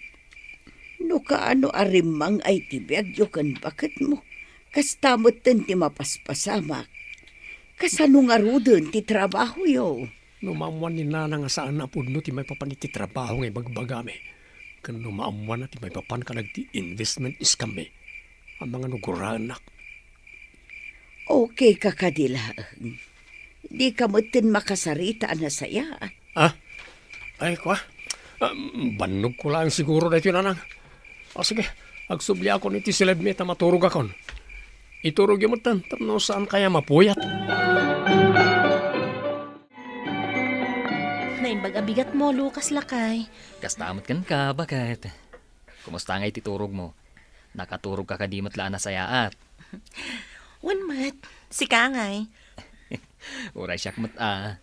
No kaano a rimmang-ay ti biagyo ken baketmo, kasta metten ti mapaspasamak. Kasano ngaruden ti trabahoyo? No maammoan ni Nana nga saan a pudno ti maipapan iti trabaho nga ibagbagami, ken no maammoanna ti maipapan kadagiti investment scam-mi, amangan no guraennak. Okay ka kadi laeng. Dika metten makasarita a nasayaat. Ah? Ay, kua? Ah, bannogko laeng siguro daytoy, nanang. O, sige, agsubliakon iti silibmi ta maturogakon. Iturogyo metten tapno saankaya mapuyat. Naimbag a bigatmo, Lucas, lakay. Kasta met kenka, baket? Kumusta ngay ti turogmo? Nakaturogka kadi met la a nasayaat? Wen met, sika ngay? Uray siak met a.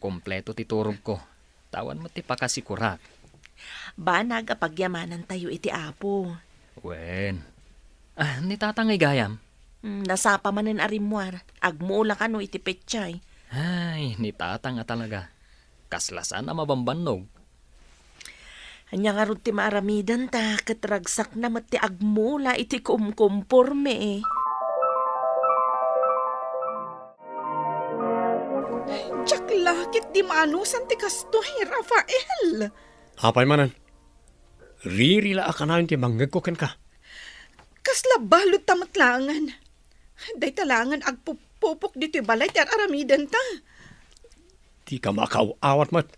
Kompleto ti turogko. Ta awan met ti pakasikorak. Banag a pagyamanantayo iti Apo. Wen. Ah, ni Tatang gayam? Hmm, nasapa manen a rimmuar. Agmula kano iti petsay. Ay, ni Tatang a talaga. Kasla saan a mabambannog. Ania ngarud ti maaramidenta ket ragsakna met ti agmula iti kumkumpormi. Diak la ketdi maanusan ti kastoy, Rafael. Apay manen? Riri la a kanayon ti mangngegko kenka. Kasla baludta met laengen. Dayta laengen agpupupok ditoy balay ti ar-aramidenta. Dika makaaw-awat met.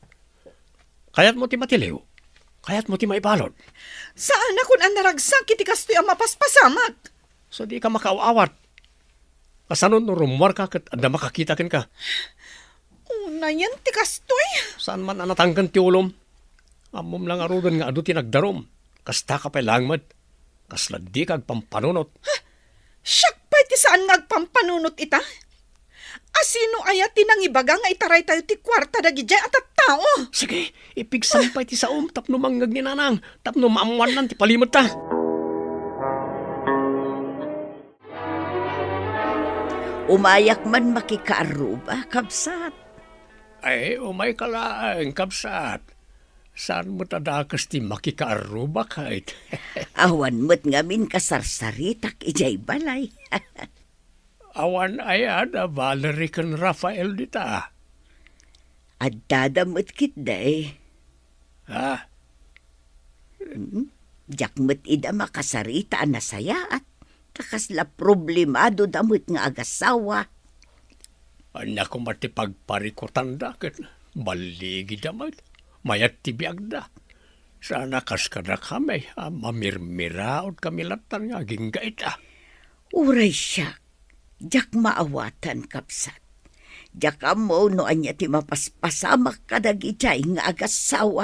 Kayatmo ti matiliw? Kayatmo ti maibalud? Saanakon a naragsak iti kastoy a mapaspasamak. So, dika makaaw-awat. Kasano no rummuarka ket adda makakita kenka? Unayen ti kastoy. Saan man a natangken ti ulom? Ammom la ngaruden nga adu ti nagdarum. Kastaka pay laeng met. Kasla dika agpampanunot. Siak pay ti saan nga agpampanunot ita? A sino aya ti nangibaga nga itaraytayo ti kuarta dagidiay a tattao? Sige, ipigsam pay ti saom tapno mangngeg ni Nanang, tapno maammoannan ti palimedta. Umayak man makikaarruba, kabsat. Ay, umayka laeng, kabsat. Saan met a dakes ti makikaarruba, kayt? Awan met ngamin kasarsaritak idiay balay. Awan aya da Valerie ken Rafael dita? Addada met ketdi. Ha? Mm, diak met ida makasarita a nasayaat, ta kasla problemadoda met nga agasawa. Ania koma ti pagparikutanda ket balligida met, mayat ti biagda. Sana kas kadakami a mamirmiraotkami lattan nga agingga ita. Uray siak, diak maawatan, kabsat. Diak ammo no ania ti mapaspasamak kadagidiay nga agasawa.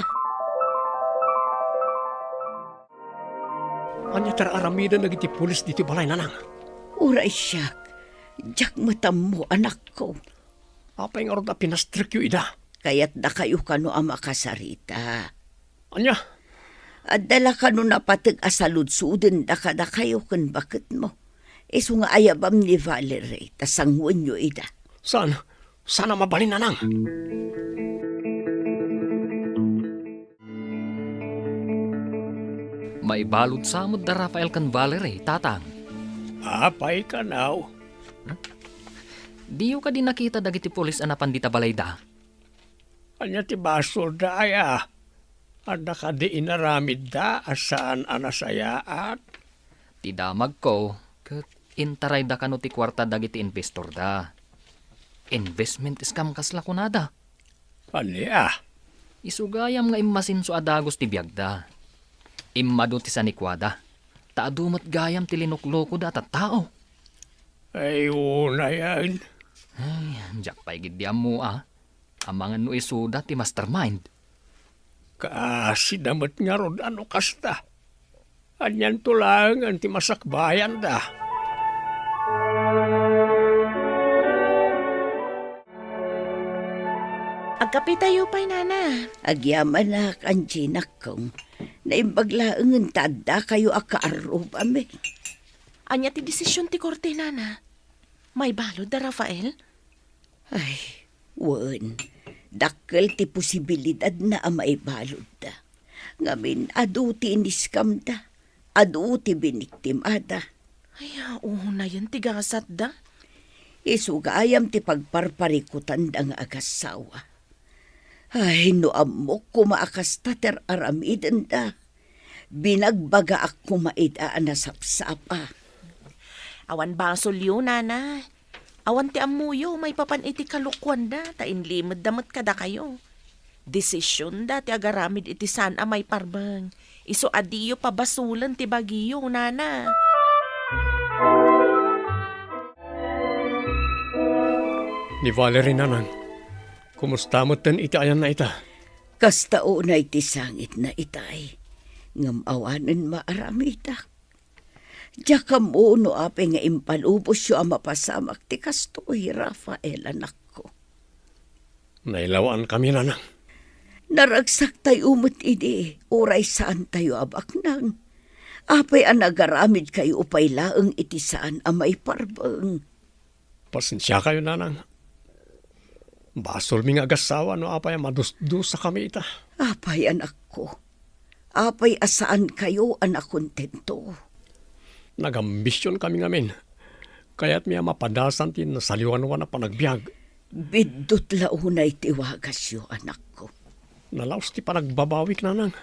Ania ti ar-aramiden dagiti pulis ditoy balay, Nanang? Uray siak, diak met ammo, anakko. Apay ngarud a pinastrekyo ida? Kayatdakayo kano a makasarita. Ania? Adda la kano napateg a saludsodenda kadakayo ken baketmo? Isu nga ayabam ni Valerie, ta sanguenyo ida. Saan? Saan a mabalin, Nanang? Maibalud sa met da Rafael ken Valerie, Tatang. Apay kanaw? Diyo kadi nakita dagiti pulis a napan dita balayda? Ania ti basolda aya? Adda kadi inaramidda a saan a nasayaat? Ti damagko, ket intarayda kano ti kuarta dagiti investorda. Investment scam kasla kunada. Ania? Isu gayam nga immasinso a dagus ti biagda. Immadu ti sanikuada. Ta adu met gayam ti linuklokoda a tattao. Ay, unayan. Ay, diak pay gid di ammo, a. Amangan no isuda ti mastermind. Kaasida met ngarud a no kasta. Anianto laengen ti masakbayanda? Agkapitayo pay, Nana. Agyamanak, Angie, nakko. Naimbag laengen ta addakayo a kaarrubami. Ania ti desisyon ti korte, Nana? Maibalud da Rafael? Ay, wen. Dakkel ti posibilidadna a maibaludda. Ngamin, adu ti iniskamda. Adu ti biniktimada. Ay, unayen ti gasatda. Isu gayam ti pagparparikutanda nga agassawa. Ay, no ammok koma a kasta ti ar-aramidenda, binagbagaak koma ida a nasapsapa. Awan basolyo, Nana. Awan ti ammoyo maipapan iti kalokuanda ta inlimedda met kadakayo. Desisionda ti agaramid iti saan a maiparbeng. Isu a diyo pabasolen ti bagiyo, Nana. Ni Valerie, Nanang, kumusta metten iti ayanna ita? Kasta unay ti sangitna itay, ngem awanen maaramidak. Diak ammo no apay nga impalubosyo a mapasamak ti kastoy, Rafael, anakko. Nailawaankami, Nanang. Naragsaktayo met idi, uray saantayo a baknang. Apay a nagaramidkayo pay laeng iti saan a maiparbeng? Pasensiakayo, Nanang. Basolmi nga agassawa no apay a madusdusakami ita. Apay, anakko? Apay a saankayo a nakontento? Nagambisionkami ngamin. Kayatmi a mapadasan ti nasaliwanwan a panagbiag. Biddut la unay ti wagasyo, anakko. Nalaos ti panagbabawik, Nanang.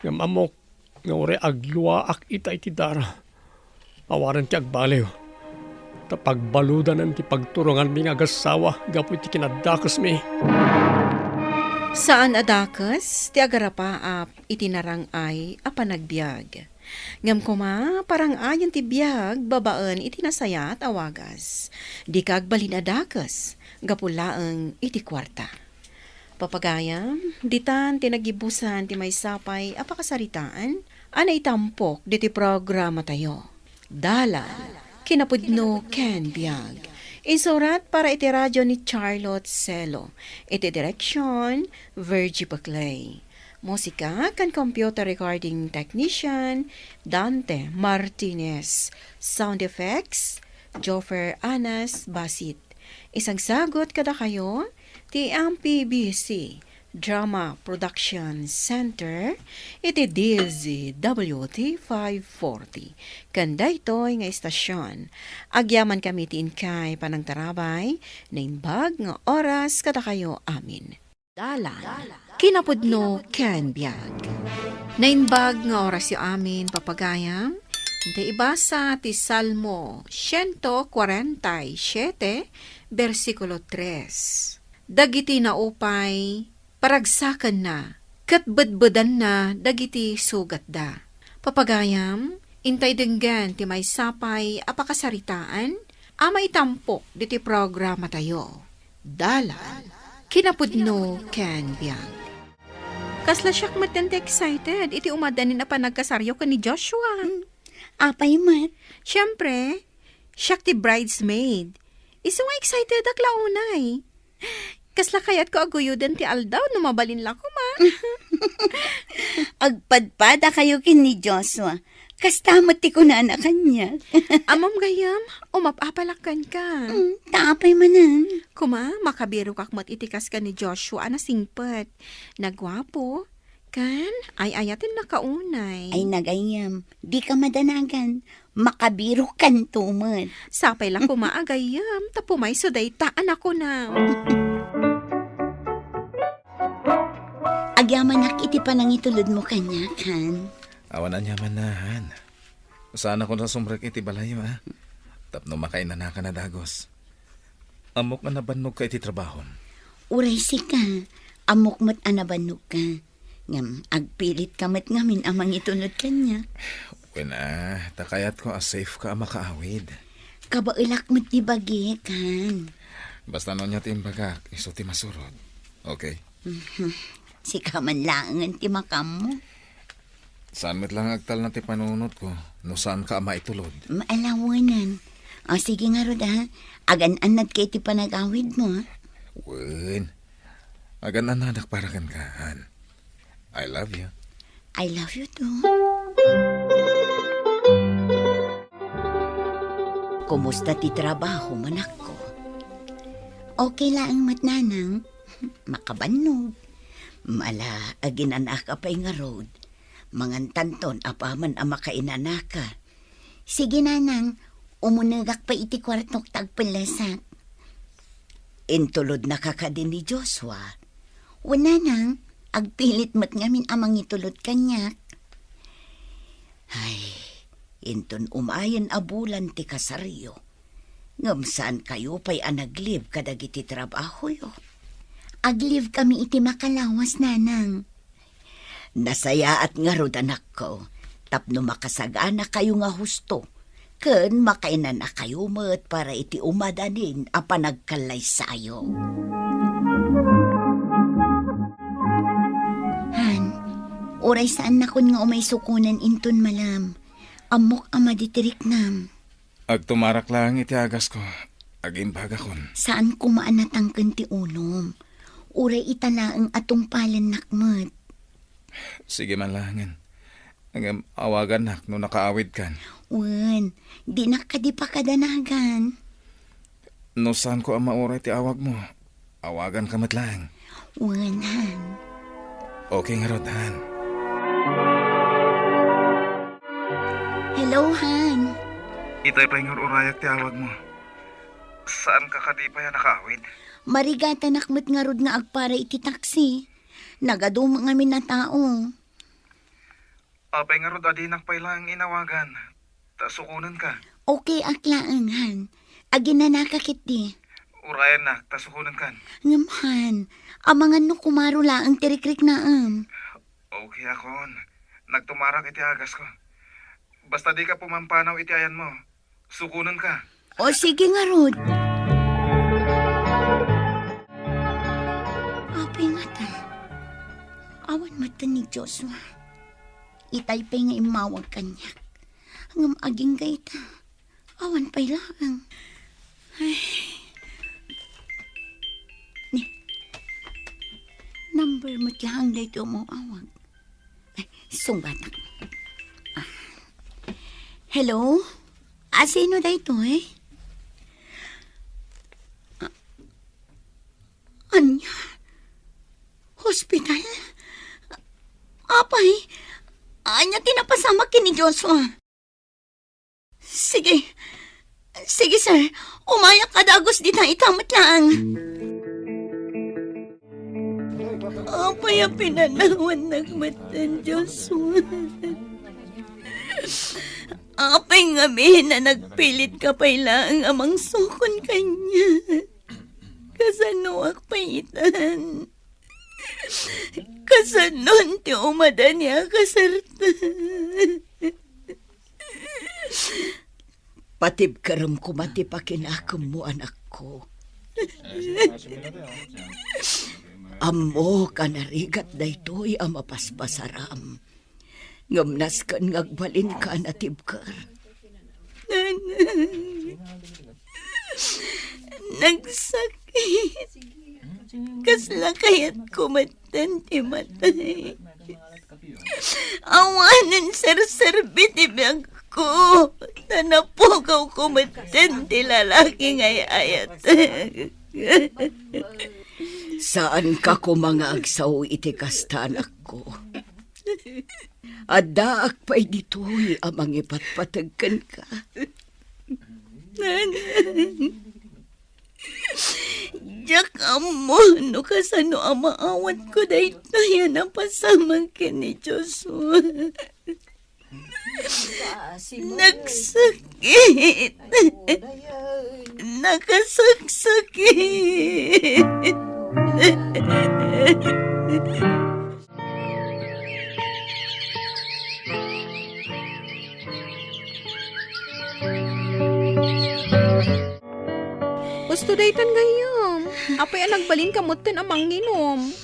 Ngem ammok nga uray agluaak ita iti dara, awanen ti agbaliw, ta pagbaludanen ti pagturonganmi nga agassawa gapu iti kinadakesmi. Saan a dakes ti agarapaap iti narang-ay a panagbiag. Ngem koma, parangayen ti biag babaen iti nasayaat a wagas. Dika agbalin a dakes gapu laeng iti kuarta. Papagayam, ditan ti nagibusan ti maysa pay a pakasaritaan a naitampok ditoy programatayo. Dalan, kinapudno ken biag. Insurat para iti radio ni Charlotte Celo. Iti direksyon, Virgie Paclay. Musika ken computer recording technician, Dante Martinez. Sound effects, Joffer Anas Basit. Isagsagut kadakayo ti M P B C Drama Production Center iti D Z W T five forty. Ken daytoy nga istasyon, agyamankami ti inkay panangtarabay, naimbag nga oras kadakayo amin. Dalan, kinapudno ken biag. Naimbag nga orasyo amin, papagayam, intay ibasa ti Salmo siento kuarenta y siete, bersikulo tres. Dagiti naupay, paragsakanna, ket bedbedanna dagiti sugatda. Papagayam, intay denggen ti maysa pay a pakasaritaan a maitampok ditoy programatayo. Dalan, kinapudno ken biag. Kasla siak met ti excited iti umaddanin a panagkasaryo ken ni Joshua. Hmm. Apay met? Siyempre, siak ti bridesmaid. Isu nga excitedak la unay. Kasla kayatko a guyoden ti aldaw no mabalin la koma. Agpadpadakayo ken ni Joshua. Kasta met ti kunana kaniak. Ammom gayam, umap-apalak kenka. Mm, ta apay manen? Koma, makabirokak met iti kas ken ni Joshua a nasingpet. Naguapo, ken ay-ayatenna kaunay. Ay, nagayyem, dika madanagan. Makabirokanto met. Sapay la koma a gayyem, ta pumayso dayta a nakunam. Agyamanak iti panangitulodmo kaniak, Han. Awan aniamanna, Han. Saanakon a sumrek iti balay, a. Tapno makainanakan a dagus. Ammok a nabannogka iti trabahom. Uray sika, ammok met a nabannogka. Ngem agpilitka met ngamin a mangitulod kaniak. Wen a, ta kayatko a safe ka a makaawid. Kabaelak met ti bagik, han. Basta no ania ti imbagak, isu ti masurot. Okay? Mhm. Sika man laengen ti makammo. Saan met la nga agtalna ti panunotko no saanka a maitulod. Maalawanan. O, sige ngarud, ha? Agan-annadka iti panagawidmo, ha? Wen. Agan-annadak para kenka, han. I love you. I love you too. Kumusta ti trabaho, manakko? Okay laeng met, nanang. Makabannog. Ala, aginanaka pay ngarud. Mangantanton apaman a makainanaka. Sige, nanang, umunegak pay iti kuartok ta agpellesak. Intulodnaka kadi ni Joshua? Wen, nanang, agpilit met ngamin a mangitulod kaniak. Ay, inton umayen a bulan ti kasaryo, ngem saankayo pay a nag-leave kadagiti trabahoyo. Ag-leave kami iti makalawas, nanang. Nasayaat ngarud, anakko, tapno makasaganakayo nga husto, ken makainanakayo met para iti umadanin a panagkallaysayo. Han, uray saannakon nga umay sukonen inton malem. Ammok a madi ti riknam. Agtumarak laeng iti agasko. Agimbagakon. Saan koma a natangken ti unom. Uray ita laeng a tungpalennak met. Sige man laengen. Ngem awagannak no nakaawidkan. Wen, dinak kadi pakadanagan. No saanko a mauray ti awagmo, awaganka met laeng. Wen, han. Okay ngarud, han. Hello, han. Itay pay nga ur-urayak ti awagmo. Saanka kadi pay a nakaawid? Marigatanak met ngarud nga agpara iti taksi. Nagaduma ngamin a tao. Apay ngarud a dinak pay laeng inawagan, ta sukonenka? Okay ak laeng, han. Aginanaka ketdi. Urayennak, ta sukonenkan. Ngem, han, amangan no kumaro laeng ti rikriknaem. Okay akon. Nagtumarak iti agasko. Basta dika pumampanaw iti ayanmo. Sukonenka. O, sige ngarud. Apay ngata, awan met ni Joshua. Itay pay nga immawag kaniak. Ngem agingga ita, awan pay laeng. Ay. Ni, number met laeng daytoy a umawag. Ay, sungbatak. Ah. Hello? Ah, sino daytoy? Ah, ania? Hospital? Apay, ania ti napasamak ken ni Joshua? Sige. Sige, sir. Umayak a dagus dita ita met laeng. Apay a pinanawannak metten, Joshua? Apay ngamin a nagpilitka pay laeng a mangsukon kaniak? Kasanoak pay itan? Kasanon ti umadani a kasarta? Patibkerem koma ti pakinakemmo, anakko. Ammok a narigat daytoy a mapaspasaram. Ngem nasken nga agbalinka a natibker. Nanang, nagsakit. Kasla kayatko metten ti matay. Awanen serserbi ti biagko, ta napugawko metten ti lalaki nga ay-ayatek. Saanka koma nga agsao iti kasta, anakko. Addaak pay ditoy a mangipatpateg kenka. Nanang, diak ammo no kasano a maawatko daytoy a napasamak ken ni Joshua. Nagsakit. Nakasaksakit. Husto daytan gayyem. Apay a nagbalin ka metten a manginom?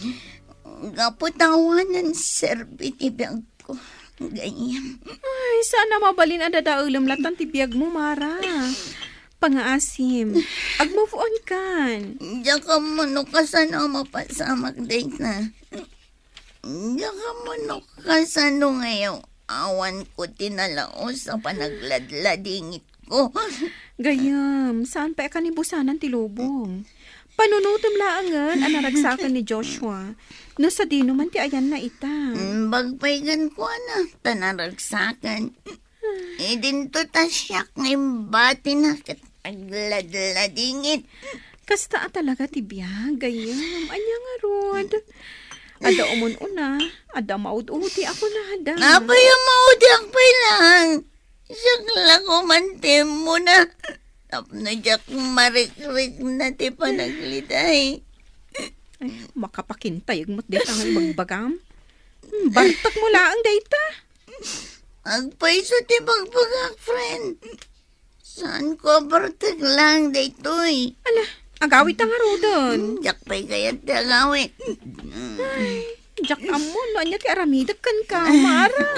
Gapu ta awanen serbi ti biagko, gayyem. Ay, saan a mabalin a dadaelem latan ti biagmo, Mara. Pangaasim, ag-move on kan. Diak ammo no kasano a mapasamak dayta. Diak ammo no kasano nga awanko ti nalaus a panagladladingitko. Gayyem, saan pay a kanibusanan ti lubong. Panunotem laengen a naragsaken ni Joshua. No sadino man ti ayanna ita. Imbag pay kenkuana, ta naragsaken. Idinto ta siak nga imbatina ket agladladingit. Kasta a talaga ti biag, gayyem. Ania ngarud? Adda umun-una, adda maud-udi a kunada. Apay a maudiak pay laeng? Siak la koma ti immuna. Tapno diak marikrikna ti panagliday. Ay, makapakintayeg met dayta nga ibagbagam. Hmm, bartekmo laeng dayta. Agpayso ti bagbagak, friend. Saanko a bartek laeng daytoy. Ala, agawidta ngaruden. Hmm, diak pay kayat ti agawid. Ay, diak ammo no ania ti aramidek kenka, Mara.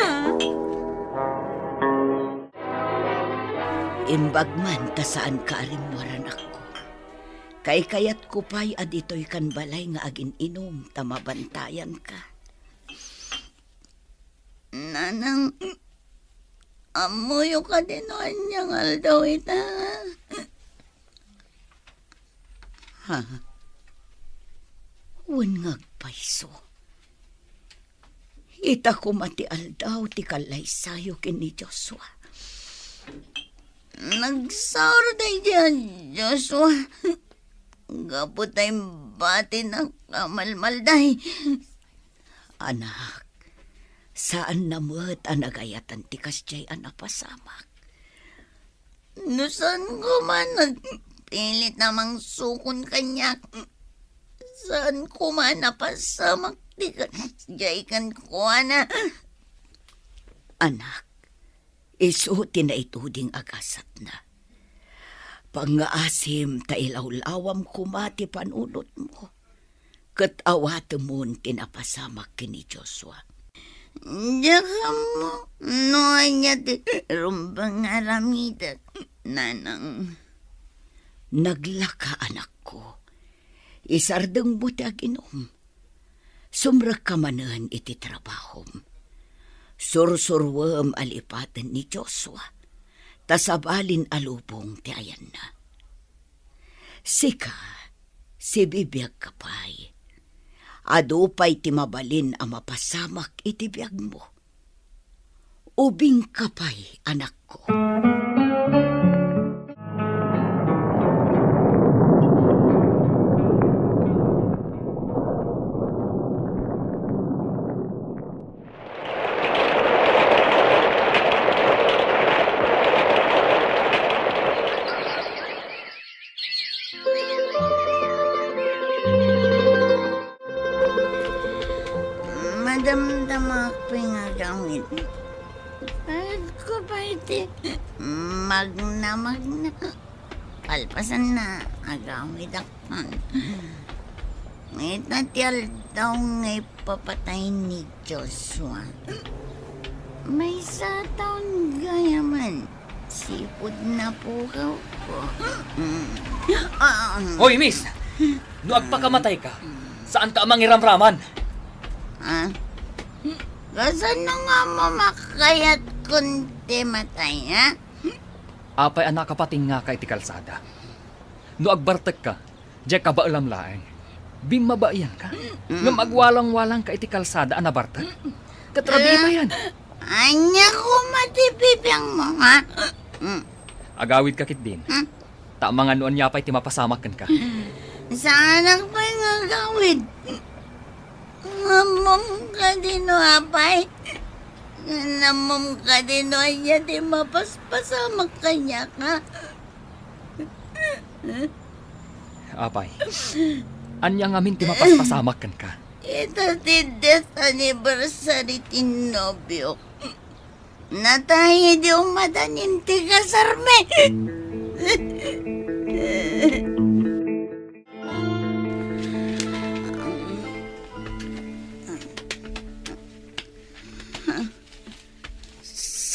Imbag man ta saanka a rimmuar, anakko. Kaykayatko pay a ditoykan balay nga agin-inom ta mabantayanka. Nanang, ammoyo kadi no ania nga aldaw ita? Ha? Wen nga agpayso. Ita koma ti aldaw ti kallaysayo ken ni Joshua. Nagsaor daydi a Joshua. Gapu ta imbatinak a malmalday. Anak, saanna met a nagayatan ti kasdiay a napasamak. No saan koma nagpilit a mangsukon kaniak, saan koma a napasamak ti kasdiay kenkuana. Anak, isu ti naituding a gasatna. Pangngaasim ta ilawlawam koma ti panunotmo, ket awatemon ti napasamak ken ni Joshua. Diak ammo no ania ti rumbeng nga aramidek, Nanang. Naglaka, anakko. Isardengmo ti aginom. Sumrekka manen iti trabahom. Sursuruem a lipaten ni Joshua, ta sabalin a lubong ti ayanna. Sika, sibibiagka pay. Adu pay ti mabalin a mapasamak iti biagmo. Ubingka pay, anakko. Madamdamak pay nga agawid. Kayatko pay ti magna-magna. Kalpasanna, agawidak man. Ita ti aldaw nga ipapatay ni Joshua. Maysa a taon gayamen, sipud napukawko. Mm. Ah. Hoy, miss! No agpakamatayka, saanka a mangiramraman. Ah? Kasano nga ammo makayatkon ti matay, ha? Apay a nakapatingngaka iti kalsada? No agbartekka, diay kabaelam laeng. Bimmabaianka. Mm. Ngem agwalangwalangka iti kalsada a nabartek. Ket rabii payen. Ania koma ti bibiangmo, ha? Mm. Agawidka ketdin. Hmm? Ta amangan no ania pay ti mapasamak kenka. Saanak pay nga agawid. Ammom kadi no apay? Ammom kadi no ania ti mapaspasamak kaniak, ha? Apay, ania ngamin ti mapaspasamak kenka? Ita ti death anniversary ti nobiok. Natay idi umadanin ti kasarmi.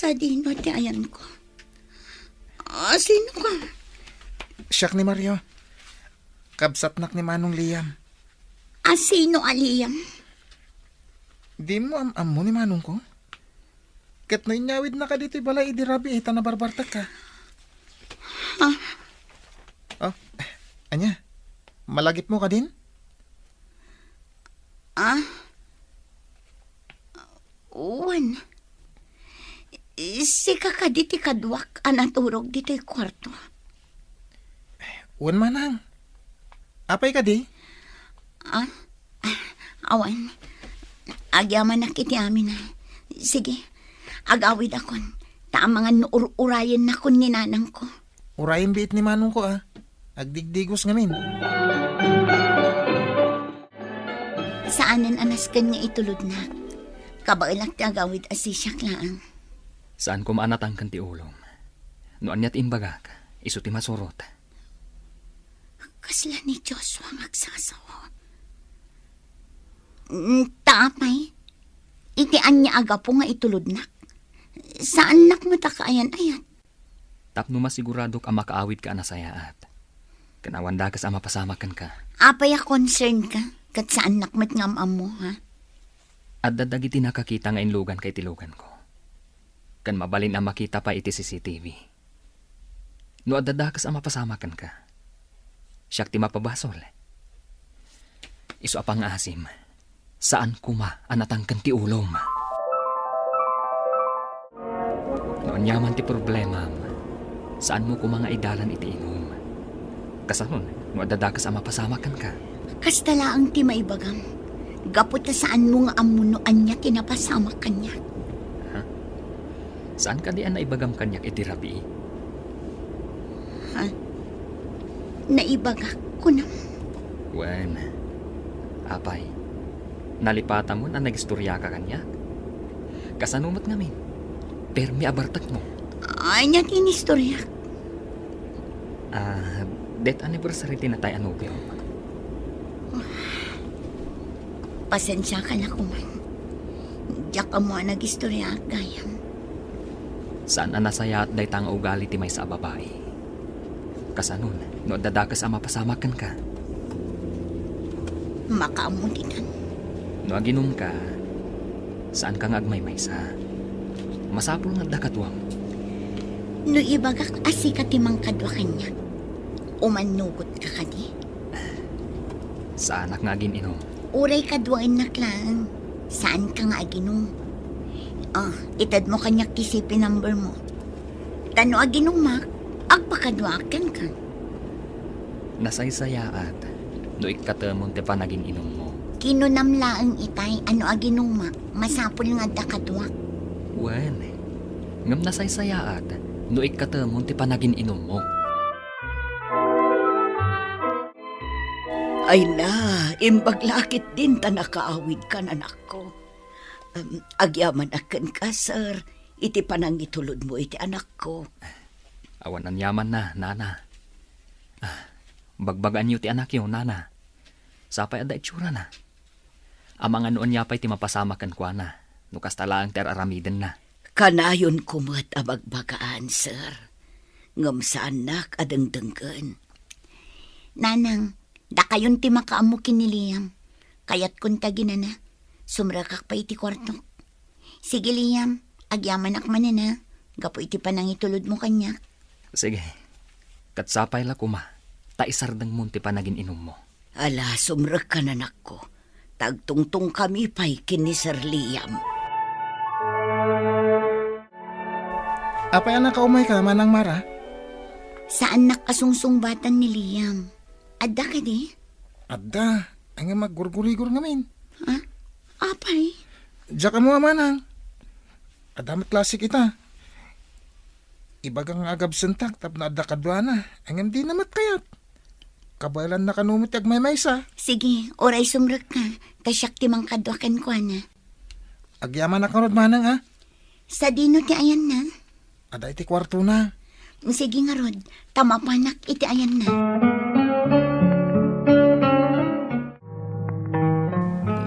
Sadino ti ayanko? Ah, sino ka? Siak ni Mario. Kabsatnak ni Manong Liam. Ah, sino a Liam? Dimo am-ammo ni manongko? Ket no inyawidnaka ditoy balay idi rabii ta nabarbartekka. Ah. Oh, ania? Malagipmo kadin? Ah? Wen. Sika kadi ti kaduak a naturog ditoy kuarto? Wen, manang. Apay kadi? Ah? Awan. Agyamanak iti amin. Sige, agawidakon. Ta amangan no ur-urayennakon ni nanangko. Urayen biit ni manongko, a. Agdigdigos ngamin. Saanen a nasken nga itulodnak. Kabaelak ti agawid a sisiak laeng. Saan koma a natangken ti ulom. No ania ti imbagak, isu ti masurot. Kasla ni Joshua nga agsasawa. Mm, ta apay, iti ania a gapu nga itulodnak? Saannak met a kaayan-ayat. Tapno masiguradok a makaawidka a nasayaat. Ken awan dakes a mapasamak kenka. Apay a concern ka? Ket saannak met nga am-ammo, ha? Adda dagiti nakakita nga inluganka iti luganko. Ken mabalin a makita pay iti C C T V. No adda dakes a mapasamak kenka, siak ti mapabasol. Isu a pangngaasim, saan koma a natangken ti ulom. No aniaman ti problemam, saanmo koma nga idalan iti inum. Kasanon, no adda dakes a mapasamak kenka? Kasta laeng ti maibagam. Gapu ta saanmo nga ammo no ania ti napasamak kaniak. Ha? Saan kadi a naibagam kaniak iti rabii? Ha? Naibagak, kunam? Wen, apay, nalipatamon a nagistoriaka kaniak? Kasano met ngamin? Permi a bartekmo? Ania ti inistoriak? Ah, death anniversary ti natay a nobiom. Pasensiaka la koman. Diak ammo a nagistoriaak gayam. Saan a nasayaat dayta nga ugali ti maysa a babai. Kasanon, no adda dakes a mapasamak kenka? Makaammo ditan. No aginumka, saanka nga agmaymaysa. Masapul nga adda kaduam. No ibagak a sika ti mangkadua kaniak, umannugotka kadi? Saanak nga agin-inum. Uray kaduaennak laeng, saanka nga aginum. Ah, itedmo kaniak ti C P number mo. Ta no aginumak, agpakaduaak kenka. Nasaysayaat no ikkatemon ti panagin-inummo. Kinunam laeng itay a no aginumak, masapul nga adda kaduak. Wen, ngem nasaysayaat no ikkatemon ti panagin-inummo. Ay na, imbag la ketdin ta nakaawidkan, anakko. Em, agyamanak kenka, sir, iti panangitulodmo iti anakko. Awan aniamanna, nana. Ah, bagbagaanyo ti anakyo, nana. Sapay adda itsurana. Amangan no ania pay ti mapasamak kenkuana, no kasta laeng ti ar-aramidenna. Kanayonko met a bagbagaan, sir. Ngem saannak a dengdenggen. Nanang, dakayon ti makaammo ken ni Liam. Kayatkon ta ginana. Sumrekak pay iti kuartok. Sige, Liam, agyamanak manen, a, gapu iti panangitulodmo kaniak. Sige. Ket sapay la koma, ta isardengmon ti panagin-inummo. Ala, sumrekkan, anakko. Ta agtungtongkami pay ken ni Sir Liam. Apay a nakaumayka, Manang Mara? Saannak a sungsungbatan ni Liam. Adda kadi? Adda. Ay nga maggurgurigor ngamin. Ha? Apay? Diak ammo a, Manang. Adda met klasik ita. Ibaga nga agabsentak tapno adda kaduana, ngem dina met kayat. Kabaelanna kano met ti agmaymaysa. Sige, uray sumrekka, ta siak ti mangkadua kenkuana. Agyamanak ngarud, manang, a? Sadino ti ayanna? Adda iti kuartona. Sige ngarud, ta mapanak iti ayanna.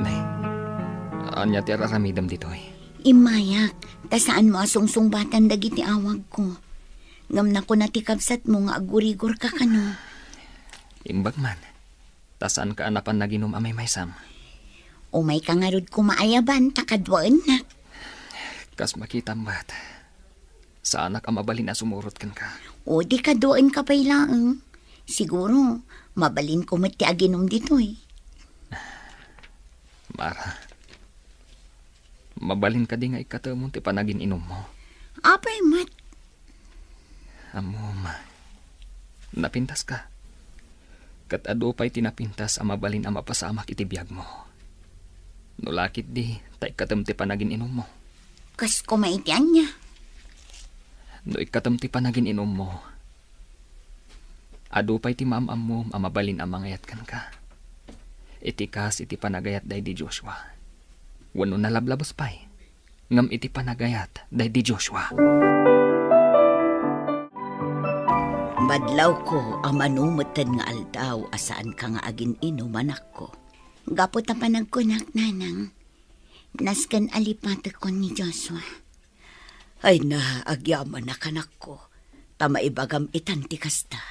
Nay, ania ti ar-aramidem ditoy? Immayak, ta saanmo a sungsungbatan dagiti awagko. Ngem nakuna ti kabsatmo nga agurigorka kano. Imbag man, ta saanka a napan naginum a maymaysam. Umayka ngarud koma ayaban ta kaduaennak. Kas makitam met, saanak a mabalin a sumurot kenka. O, di kaduaenka pay laeng. Siguro, mabalinko met ti aginum ditoy. Mara, mabalin kadi nga ikkatemon ti panagin-inummo? Apay met? Ammom, napintaska. Ket adu pay ti napintas a mabalin a mapasamak iti biagmo. No la ketdi, ta ikkatem ti panagin-inummo. Kas koma iti ania? No ikkatem ti panagin-inummo, adu pay ti maam-ammom a mabalin a mangayat kenka. Iti kas iti panagayat daydi Joshua. Wenno nalablabes pay, ngem iti panagayat daydi Joshua. Madlawko a mano metten nga aldaw a saanka nga agin-inum, anakko. Gapu ta panagkunak, nanang, nasken a lipatekon ni Joshua. Ay na, agyamanak, anakko, ta maibagam itan ti kasta.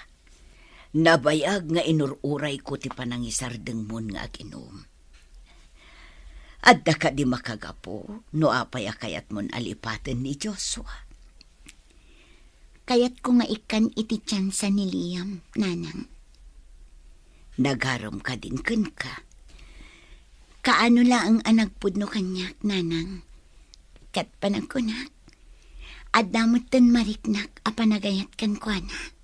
Nabayag nga inur-urayko ti panangisardengmon nga aginum. Adda kadi makagapu no apay a kayatmon a lipaten ni Joshua? Kayatko nga ikkan iti tiansa ni Liam, nanang. Nagarem kadin kenka? Kaano laeng a nagpudno kaniak, nanang? Ket panagkunak, adda metten mariknak a panagayat kenkuana.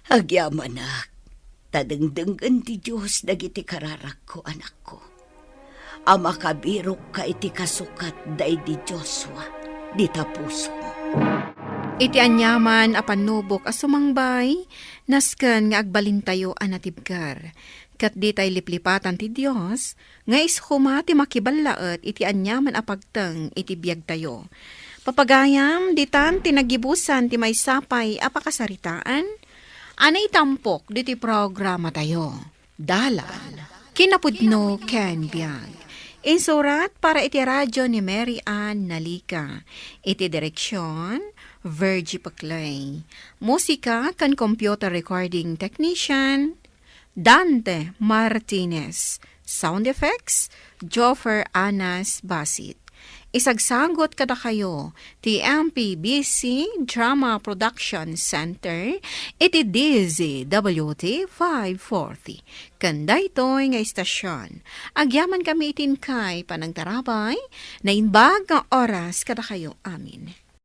Agyamanak, ta dengdenggen ti Dios dagiti kararagko, anakko, a makabirokka iti kasukat daydi Joshua, dita pusom. Iti aniaman a pannubok a sumangbay, nasken nga agbalintayo a natibker, ket ditay liplipatan ti Dios, nga isu koma ti makiballaet iti aniaman a pagteng iti biagtayo. Papagayam, ditan ti nagibusan ti maysa pay a pakasaritaan a naitampok ditoy programatayo. Dalan, kinapudno ken biag. Insurat para iti radio ni Mary Ann Nalica. Iti direksion, Virgie Paclay. Musika ken computer recording technician, Dante Martinez. Sound effects, Joffer Anas Basit. Isagsagut kadakayo ti M P B C Drama Production Center iti D Z W T five forty. Ken daytoy nga istasion, agyamankami iti inkay panangtarabay, naimbag nga oras kadakayo amin.